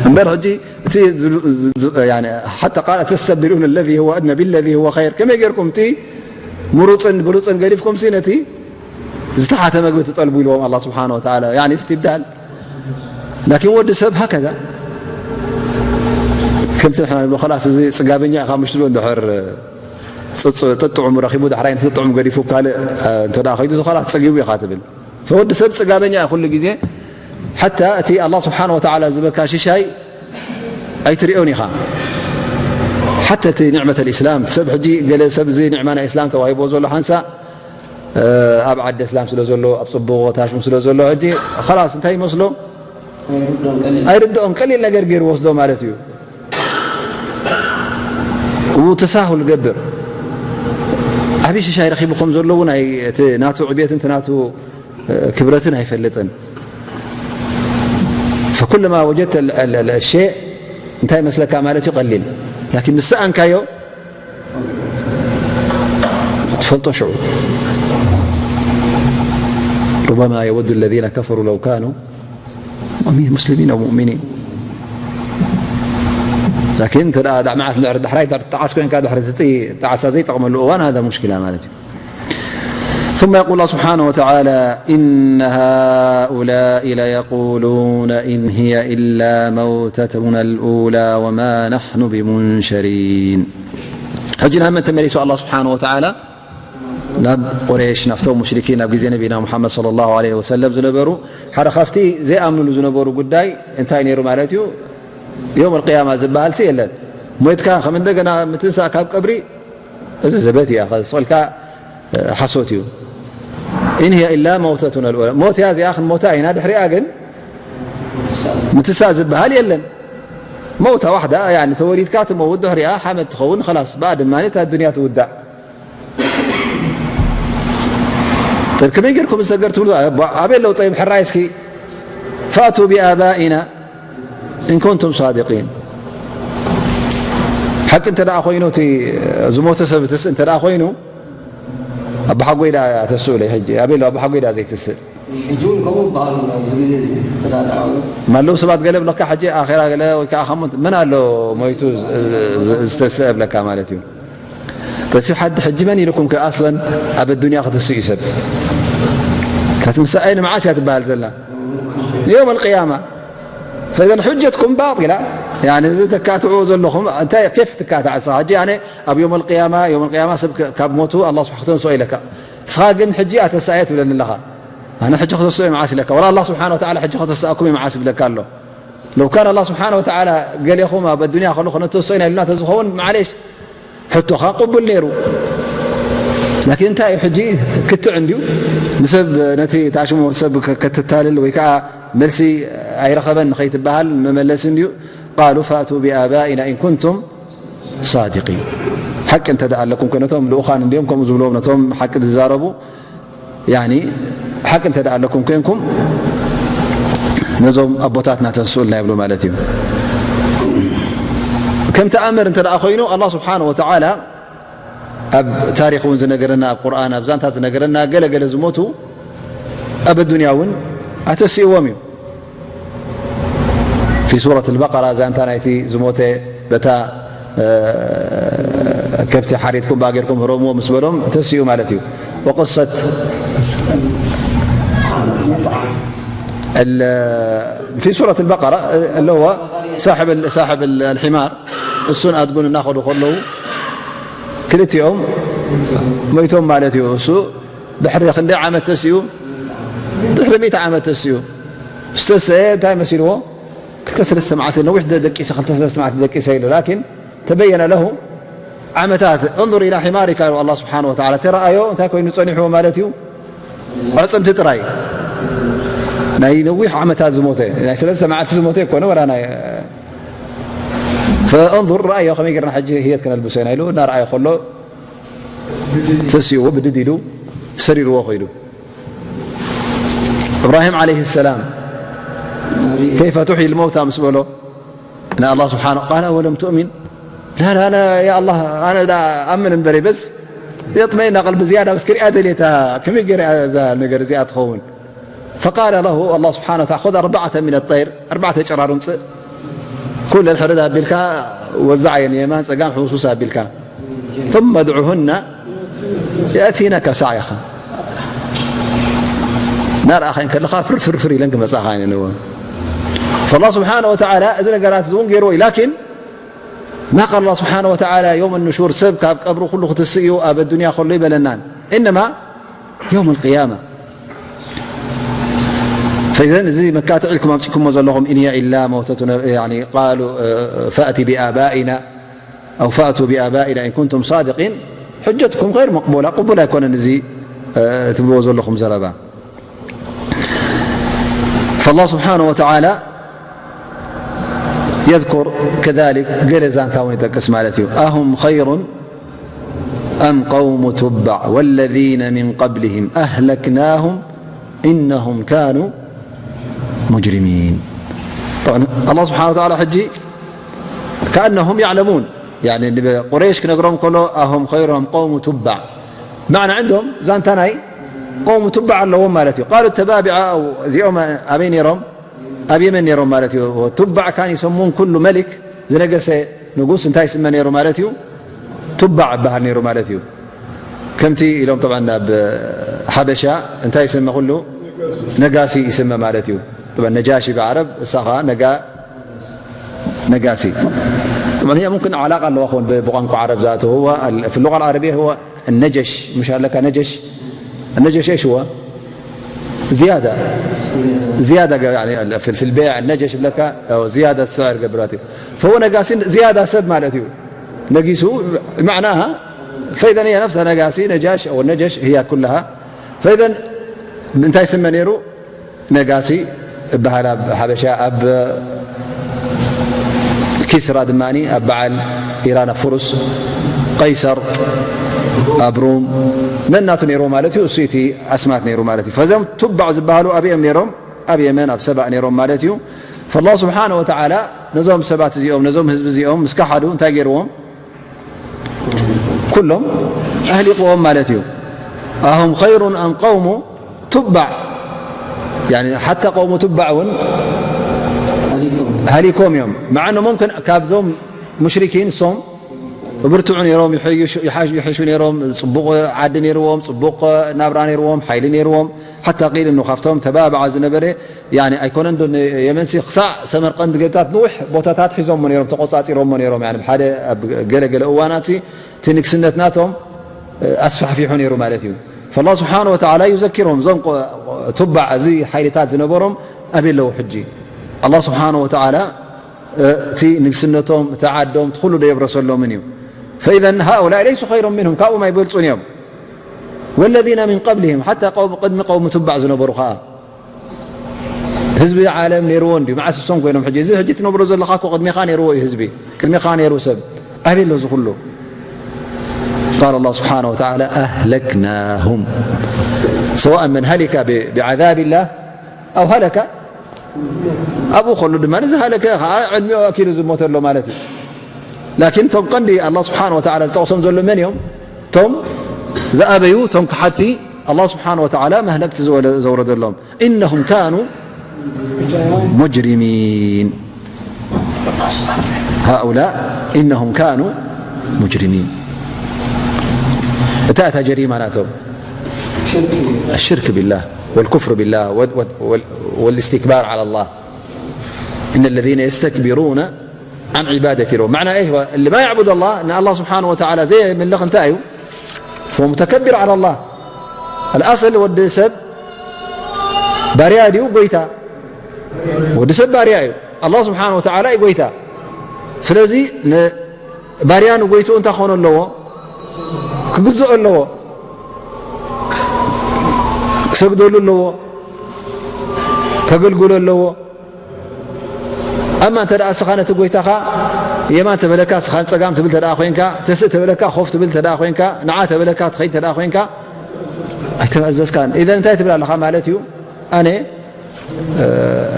እምበር ሕጂ እቲ ዝ-፣ ዝ-፣ ዝ-፣ ያኒ፣ حتى قال تستبدلون الذي هو أدنى بالذي هو خير። ከመይ ጌርኩም እቲ ምሩጽን ብሉጽን ገዲፍኩም ሲ ነቲ ዝተሓተ መግቢ ትጠልቡ ኢልዎም ኣላህ ስብሓነ ወተዓላ። ያኒ እስትብዳል። ላኪን ወዲ ሰብ ሃከዛ ከምቲ ንሕና ንብሎ፣ ኸላስ እዚ ጽጋበኛ ኢኻ ምሽ ትብሎ፣ እንድሕር ጽጽ-፣ ጥጥዑም ረኺቡ ዳሕራይ ነቲ ጥዑም ገዲፉ ካልእ፣ እ፣ እንተ ደኣ ኸይዱ፣ ኸላስ ጸጊቡ ኢኻ ትብል። ፈወዲ ሰብ ጽጋበኛ እዩ ኩሉ ግዜ። ሓታ እቲ ኣላህ ስብሓነ ወተዓላ ዝበካ ሽሻይ ኣይትሪኦን ኢኻ። ሓታ እቲ ኒዕመት ኣልእስላም፣ ሰብ ሕጂ ገለ ሰብ እዚ ኒዕማ ናይ እስላም ተዋሂብዎ ዘሎ ሓንሳእ እ፣ ኣብ ዓዲ እስላም ስለ ዘሎ፣ ኣብ ጽቡቕ ታሽሙ ስለ ዘሎ፣ ሕጂ ኸላስ እንታይ ይመስሎ? ኣይርድኦን፣ ቀሊል። ኣይርድኦን፣ ቀሊል ነገር ገይሩ ወስዶ ማለት እዩ። ተሳሁል ገብር። ዓብዪ ሽሻይ ረኺቡ ከም ዘሎ እውን ኣይ-፣ እቲ ናቱ ዕብየትን እቲ ናቱ፣ እ፣ ክብረትን ኣይፈልጥን። فكلما وجدت ال-، ال-، ال-، الشيء እንታይ መስለካ ማለት እዩ? ቀሊል። ላኪን ምስ ሰኣንካዮ ትፈልጦ ሽዑ። ربما يود الذين كفروا لو كانوا مؤمنين، مسلمين أو مؤمنين. لكن እንተ ደኣ ዳ-፣ መዓት እንድሕር ዳሕራይ ዳ-፣ ጣዓስ ኮይንካ ድሕሪ እቲ ጣዓሳ ዘይጠቕመሉ እዋን፣ هذا مشكلة ማለት እዩ። ثم يقول الله سبحانه وتعالى: إن هؤلاء ليقولون إن هي إلا موتتنا الأولى وما نحن بمنشرين. ሕጂ ናብ መን ተመሊሱ ኣላህ ስብሓነ ወተዓላ? ናብ ቁሬሽ፣ ናብቶም ሙሽሪኪን ኣብ ግዜ ነቢና ሙሓመድ ሰለላሁ ዐለይሂ ወሰለም ዝነበሩ፣ ሓደ ካብቲ ዘይኣምንሉ ዝነበሩ ጉዳይ እንታይ ነይሩ ማለት እዩ? ዮም ኣልቅያማ ዝበሃል ሲ የለን። ሞይትካ ከም እንደገና ምትንሳእ ካብ ቀብሪ፣ እዚ ዘበት እያ፣ ከስቕልካ፣ እ፣ ሓሶት እዩ። ኢን ሂየ ኢላ መውተቱና ልኡላ። ሞት እያ እዚኣ፣ ክንሞታ ኢና። ድሕሪኣ ግን ምትሳእ ዝበሃል የለን። መውታ ዋሕዳ፣ ያኒ ተወሊድካ ትመውት፣ ድሕሪኣ ሓመድ ትኸውን፣ ኸላስ፣ ብኣ ድማ እታ ዱንያ ትውዳእ። طيب، ከመይ ጌርኩም እዚ ነገር ትብሉ? ኣበ-፣ ኣበይ ኣለዉ? طيب፣ ሕራይ እስኪ፣ فأتوا بآبائنا إن كنتم صادقين። ሓቂ እንተ ደኣ ኮይኑ፣ እቲ ዝሞተ ሰብትስ እንተ ደኣ ኮይኑ፣ ኣባሓጎይ ደኣ ተስኡለይ። ሕጂ ኣበይ ኣለዉ ኣባሓጎይ ደኣ ዘይትስእ? ሕጂ እውን ከምኡ ይበሃሉ ኣብዚ ግዜ እዚ ተዳዳዓሉ። ማለዉ ሰባት ገለ ብለካ፣ ሕጂ ኣኼራ ገለ ወይ ከዓ ከምኡ፣ መን ኣሎ ሞይቱ ዝ-፣ ዝ-፣ ዝተስእ ብለካ ማለት እዩ። ጠፊ ሓዲ ሕጂ መን ኢልኩም ከ ኣስለን ኣብ ኣዱንያ ክትስእ እዩ ሰብ። እታ ትንሳኤ ንመዓስ እያ ትበሃል ዘላ? ንዮም ኣልቅያማ። ፈኢዘን ሑጀትኩም ባጢላ። ያኒ እዚ ተካትዕዎ ዘለኹም፣ እንታይ ኬፍ ትካታዕ ንስኻ? ሕጂ ኣነ ኣብ ዮም ኣልቅያማ፣ ዮም ኣልቅያማ ሰብ ከ-፣ ካብ ሞቱ ኣላህ ስብሓ-፣ ክተንስኦ ኢለካ። ንስኻ ግን ሕጂ ኣተሳእየ ትብለኒ ኣለኻ። ኣነ ሕጂ ክተስኦ እየ መዓስ ኢለካ። ወላ ኣላህ ስብሓነ ወተዓላ ሕጂ ከተስኣኩም እየ መዓስ ይብለካ ኣሎ። ለው ካን ኣላህ ስብሓነ ወተዓላ ገሌኹም ኣብ ኣዱንያ ከሎ ክነተስኦ ኢና ኢሉና ተዝኸውን፣ ማዕሌሽ፣ ሕቶኻ ቅቡል ነይሩ። ላኪን እንታይ እዩ ሕጂ ክትዕ እንድዩ? ንሰብ፣ ነቲ ታሽሞ ሰብ ከ-፣ ከተታልል ወይ ከዓ መልሲ ኣይረኸበን ንኸይትበሃል መመለሲ እንድዩ። ቃሉ ፋእቱ ቢኣባኢና ኢን ኩንቱም ሳዲቂን። ሓቂ እንተ ደኣ ኣለኩም፣ ነቶም ልኡኻን እንድዮም ከምኡ ዝብልዎም ነቶም ሓቂ ዝዛረቡ፣ ያኒ ሓቂ እንተ ደኣ ኣለኩም ኮይንኩም ነዞም ኣቦታትና ተንስኡልና ይብሉ ማለት እዩ። ከም ተኣምር እንተ ደኣ ኮይኑ ኣላህ ስብሓነሁ ወተዓላ ኣብ ታሪኽ እውን ዝነገረና፣ ኣብ ቁርኣን፣ ኣብ ዛንታ ዝነገረና ገለ ገለ ዝሞቱ ኣብ ኣዱንያ እውን ኣተስእዎም እዩ። ፊ ሱረት ኣልበቀራ ዛንታ ናይቲ ዝሞተ በታ፣ እ፣ ከብቲ ሓሪድኩም ብኣ ጌርኩም ህረምዎ ምስ በሎም ተስኡ ማለት እዩ። ወቅሰት ال-، في سورة البقرة اللي هو صاحب ال-، صاحب ال-، الحمار እሱን ኣድጉን እናኸዱ ከለዉ ክልቲኦም ሞይቶም ማለት እዩ። እሱ ድሕሪ ክንደይ ዓመት ተስኡ? ድሕሪ ሚእቲ ዓመት ተስኡ። ዝተሰአ እንታይ መሲልዎ? ክልተ ሰለስተ መዓልቲ ነዊሕ ደ-፣ ደቂሰ፣ ክልተ ሰለስተ መዓልቲ ደቂሰ ኢሉ። ላኪን ተበየነ ለሁ ዓመታት። እንظر إلى حمارك ኢሉ ኣላህ ስብሓነሁ ወተዓላ። ተረኣዮ እንታይ ኮይኑ ጸኒሕዎ ማለት እዩ? ኣዕጽምቲ ጥራይ። ናይ ነዊሕ ዓመታት ዝሞተ፣ ናይ ሰለስተ መዓልቲ ዝሞተ ኣይኮነ፣ ወላ ናይ፣ ፈእንظር፣ ረኣዮ ከመይ ጌርና ሕጂ ህየት ከነልብሶ ኢና ኢሉ እናረኣዮ ከሎ ተስእዎ ብድድ ኢሉ ሰሪርዎ ከይዱ። እብራሂም ዓለይሂ ሰላም ከይፈ ቱሕይል መውታ ምስ በሎ ንኣላህ ስብሓነ ቃል ኣወለም ትእሚን ላ ላ ላ ያ ኣላህ ኣነ ዳ ኣምን እምበሪ በስ የጥመይና ቀልቢ ዝያዳ በስ ክሪኣ ደልየታ ከመይ ገይራ እዛ ነገር እዚኣ ትኸውን ፈቃለ ለሁ ኣላህ ስብሓነ ወተዓላ ኹዝ ኣርባዕተ ሚነ ጠይር ኣርባዕተ ጨራር ምፅእ ኩለን ሕርድ ኣቢልካ ወዛዓየን የማን ፀጋም ሕውሱስ ኣቢልካ ثم ادعهن يأتينك سعيا ናርኣኸን ከለኻ ፍርፍርፍር ኢለን ክመፃኻ ኢነንዎ فالله سبحانه وتعالى እዚ ነገራት እዚ እውን ገይርዎ እዩ ላኪን ما قال الله سبحانه وتعالى يوم النشور ሰብ ካብ ቀብሩ ኩሉ ክትስእ እዩ ኣብ ኣዱንያ ከሎ ይበለናን إنما يوم القيامة فإذا እዚ መካትዕ ኢልኩም ኣምፂኩሞ ዘለኹም إن هي إلا موتتنا يعني قالوا فأت بآبائنا أو فأتوا بآبائنا إن كنتم صادقين حجتكم غير مقبولة ቅቡል ኣይኮነን እዚ ትብልዎ ዘለኹም ዘረባ فالله سبحانه وتعالى يذكر كذلك ገለ ዛንታ እውን ይጠቅስ ማለት እዩ أهم خير أم قوم تبع والذين من قبلهم أهلكناهم إنهم كانوا مجرمين طبعا الله سبحانه وتعالى ሕጂ كأنهم يعلمون يعني ቁረይሽ ክነግሮም ከሎ أهم خير أم قوم تبع معنى عندهم ዛንታ ናይ قوم تبع ኣለዎም ማለት እዩ قالوا التبابعة እዚኦም ኣበይ ነይሮም ኣብ የመን ነይሮም ማለት እዩ تبع كان يسمون كل ملك ዝነገሰ ንጉስ እንታይ ይስመ ነይሩ ማለት እዩ? ቱባዕ ይበሃል ነይሩ ማለት እዩ። ከምቲ ኢሎም፣ ጠብዓን ኣብ ሓበሻ እንታይ ይስመ? ኩሉ ነጋሲ ይስመ ማለት እዩ። ጠብዓን ነጃሺ ብዓረብ፣ እሳ ኸዓ ነጋ-፣ ነጋሲ። ጠብዓን هي ممكن علاقة ኣለዋ ኸውን ብ-፣ ብቋንቋ ዓረብ ذاته. هو ال-، في اللغة العربية هو النجش، مش هلك نجش؟ النجش إيش هو؟ زيادة. زيادة ق-، يعني ال-، في، في البيع النجش لك، أو زيادة السعر قبراتي. فهو نقاسين زيادة سب مالتي. نقيسو معناها، فإذا هي نفسها نقاسي، نجاش أو النجش هي كلها. فإذا من تاي سمى نيرو ነጋሲ እበሃል ኣብ ሓበሻ፣ ኣብ ኪስራ ድማኒ፣ ኣብ በዓል ኢራን፣ ኣብ ፍሩስ፣ ቀይሰር ኣብ ሩም፣ ነናቱ ነይርዎ ማለት እዩ። እሱ እቲ ኣስማት ነይሩ ማለት እዩ። ፈዞም ቱባዕ ዝበሃሉ ኣብ እዮም ነይሮም? ኣብ የመን፣ ኣብ ሰባእ ነይሮም ማለት እዩ። ፈላህ ስብሓነ ወተዓላ ነዞም ሰባት እዚኦም፣ ነዞም ህዝቢ እዚኦም ምስ ከሓዱ እንታይ ገይርዎም? ኩሎም ኣህሊቕዎም ማለት እዩ። ኣሁም ኸይሩን ኣም ቀውሙ ቱባዕ፣ ያኒ ሓታ ቀውሙ ቱባዕ እውን ሃሊኮም እዮም። መዓ እኖም ካብዞም ሙሽሪኪን እሶም ብርትዑ ነይሮም፣ ይሕይሹ፣ ይሓሽ-፣ ይሕሹ ነይሮም፣ ጽቡቕ ዓዲ ነይርዎም፣ ጽቡቕ ናብራ ነይርዎም፣ ሓይሊ ነይርዎም። ሓታ ቂል እኑ ካብቶም ተባብዓ ዝነበረ፣ ያኒ ኣይኮነን ዶ ንየመንሲ ክሳዕ ሰመርቀንድ ገብታት ንውሕ ቦታታት ሒዞሞ ነይሮም፣ ተቆጻጺሮሞ ነይሮም። ያኒ ብሓደ ኣብ ገለ ገለ እዋናትሲ እቲ ንግስነት ናቶም ኣስፋሕፊሑ ነይሩ ማለት እዩ። ፈላህ ስብሓነ ወተዓላ ዩዘኪሮም፣ እዞም ቆ-፣ ቱባዕ እዚ ሓይልታት ዝነበሮም ኣበይ ኣለዉ ሕጂ? ኣላህ ስብሓነ ወተዓላ እቲ ንግስነቶም፣ እቲ ዓዶም፣ እቲ ኩሉ ዶ የብረሰሎምን እዩ? ፈኢዘን ሃኡላኢ ለይሱ ኸይሮም ምንሁም፣ ካብኦም ኣይበልጹን እዮም። ወለዚነ ሚን ቀብሊሂም፣ ሓታ ቀውም፣ ቅድሚ ቀውሚ ቱባዕ ዝነበሩ ኸኣ ህዝቢ ዓለም ነይርዎ እንድዩ። መዓስ እሶም ኮይኖም ሕጂ? እዚ ሕጂ ትነብሮ ዘለኻ እኮ ቅድሜኻ ነይርዎ እዩ ህዝቢ። ቅድሜኻ ነይሩ ሰብ። ኣበይ ኣሎ እዚ ኩሉ? ቃል ኣላህ ስብሓነ ወተዓላ ኣህለክናሁም። ሰዋእ መን ሃሊከ ብ-፣ ብዓዛቢላህ ኣው ሃለከ ኣብኡ ከሎ ድማ ዝሃለከ ከዓ ዕድሚኡ ኣኪሉ ዝሞተ ኣሎ ማለት እዩ። ላኪን እቶም ቀንዲ ኣላህ ስብሓነ ወተዓላ ዝጠቕሶም ዘሎ መን እዮም? እቶም ዝኣበዩ፣ እቶም ክሓቲ ኣላህ ስብሓነ ወተዓላ መህለክቲ ዝወለ-፣ ዘውረደሎም። ኢነሁም ካኑ ሙጅሪሚን። ሃኡላ ኢነሁም ካኑ ሙጅሪሚን። እታ፣ እታ ጀሪማ ናቶም الشرك بالله والكفر بالله وال-، وال-، وال-، والاستكبار على الله. إن الذين يستكبرون عن عبادتي رب-، معنى إيه هو؟ اللي ما يعبد الله، إن الله سبحانه وتعالى زي من لغة تايو، هو متكبر على الله. الأصل ወዲ ሰብ ባርያ ድዩ ጎይታ? ወዲ ሰብ ባርያ እዩ። ኣላህ ስብሓነ ወተዓላ እዩ ጎይታ። ስለዚ ን-፣ ባርያ ንጎይትኡ እንታይ ክኾኖ ኣለዎ? ክግዝኦ ኣለዎ። ክሰግደሉ ኣለዎ። ከገልግሎ ኣለዎ። ኣማ እንተ ደኣ እስኻ ነቲ ጎይታኻ የማን ተበለካ፣ እስኻ ንጸጋም ትብል እንተ ደኣ ኮይንካ፣ ተስእ ተበለካ፣ ኮፍ ትብል እንተ ደኣ ኮይንካ፣ ንዓ ተበለካ፣ ትኸይድ እንተ ደኣ ኮይንካ፣ ኣይተመእዘዝካን። ኢዘን እንታይ ትብል ኣለኻ ማለት እዩ? ኣነ፣ እ፣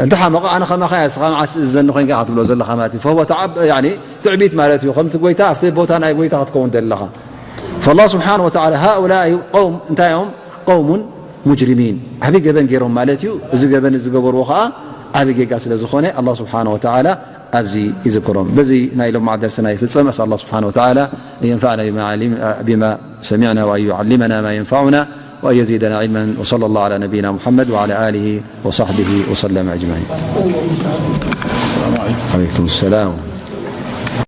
እንተ ሓመቐ ኣነ ከማኻ እየ፣ እስኻ መዓስ ትእዝዘኒ ኮይንካ ኢኻ ትብሎ ዘለኻ ማለት እዩ። ፈሁወ ተዓብ-፣ ያኒ ትዕቢት ማለት እዩ። ከምቲ ጎይታ ኣብቲ ቦታ ናይ ጎይታ ክትከውን ዘለኻ። ፈላህ ስብሓነ ወተዓላ ሃኡላኢ ቀውም እንታይ እዮም? ቀውሙን ሙጅሪሚን። ዓብዪ ገበን ገይሮም ማለት እዩ። እዚ ገበን እዚ ዝገበርዎ ከዓ ዓብዪ ጌጋ ስለ ዝኾነ ኣላህ ስብሓነ ወተዓላ ኣብዚ ይዝክሮም። በዚ ናይ ሎማዓት ደርስና ይፍጸም። أسأل الله سبحانه وتعالى أن ينفعنا بما علم-، بما سمعنا وأن يعلمنا ما ينفعنا وأن يزيدنا علما. وصلى الله على نبينا محمد وعلى آله وصحبه وسلم أجمعين. عليكم السلام.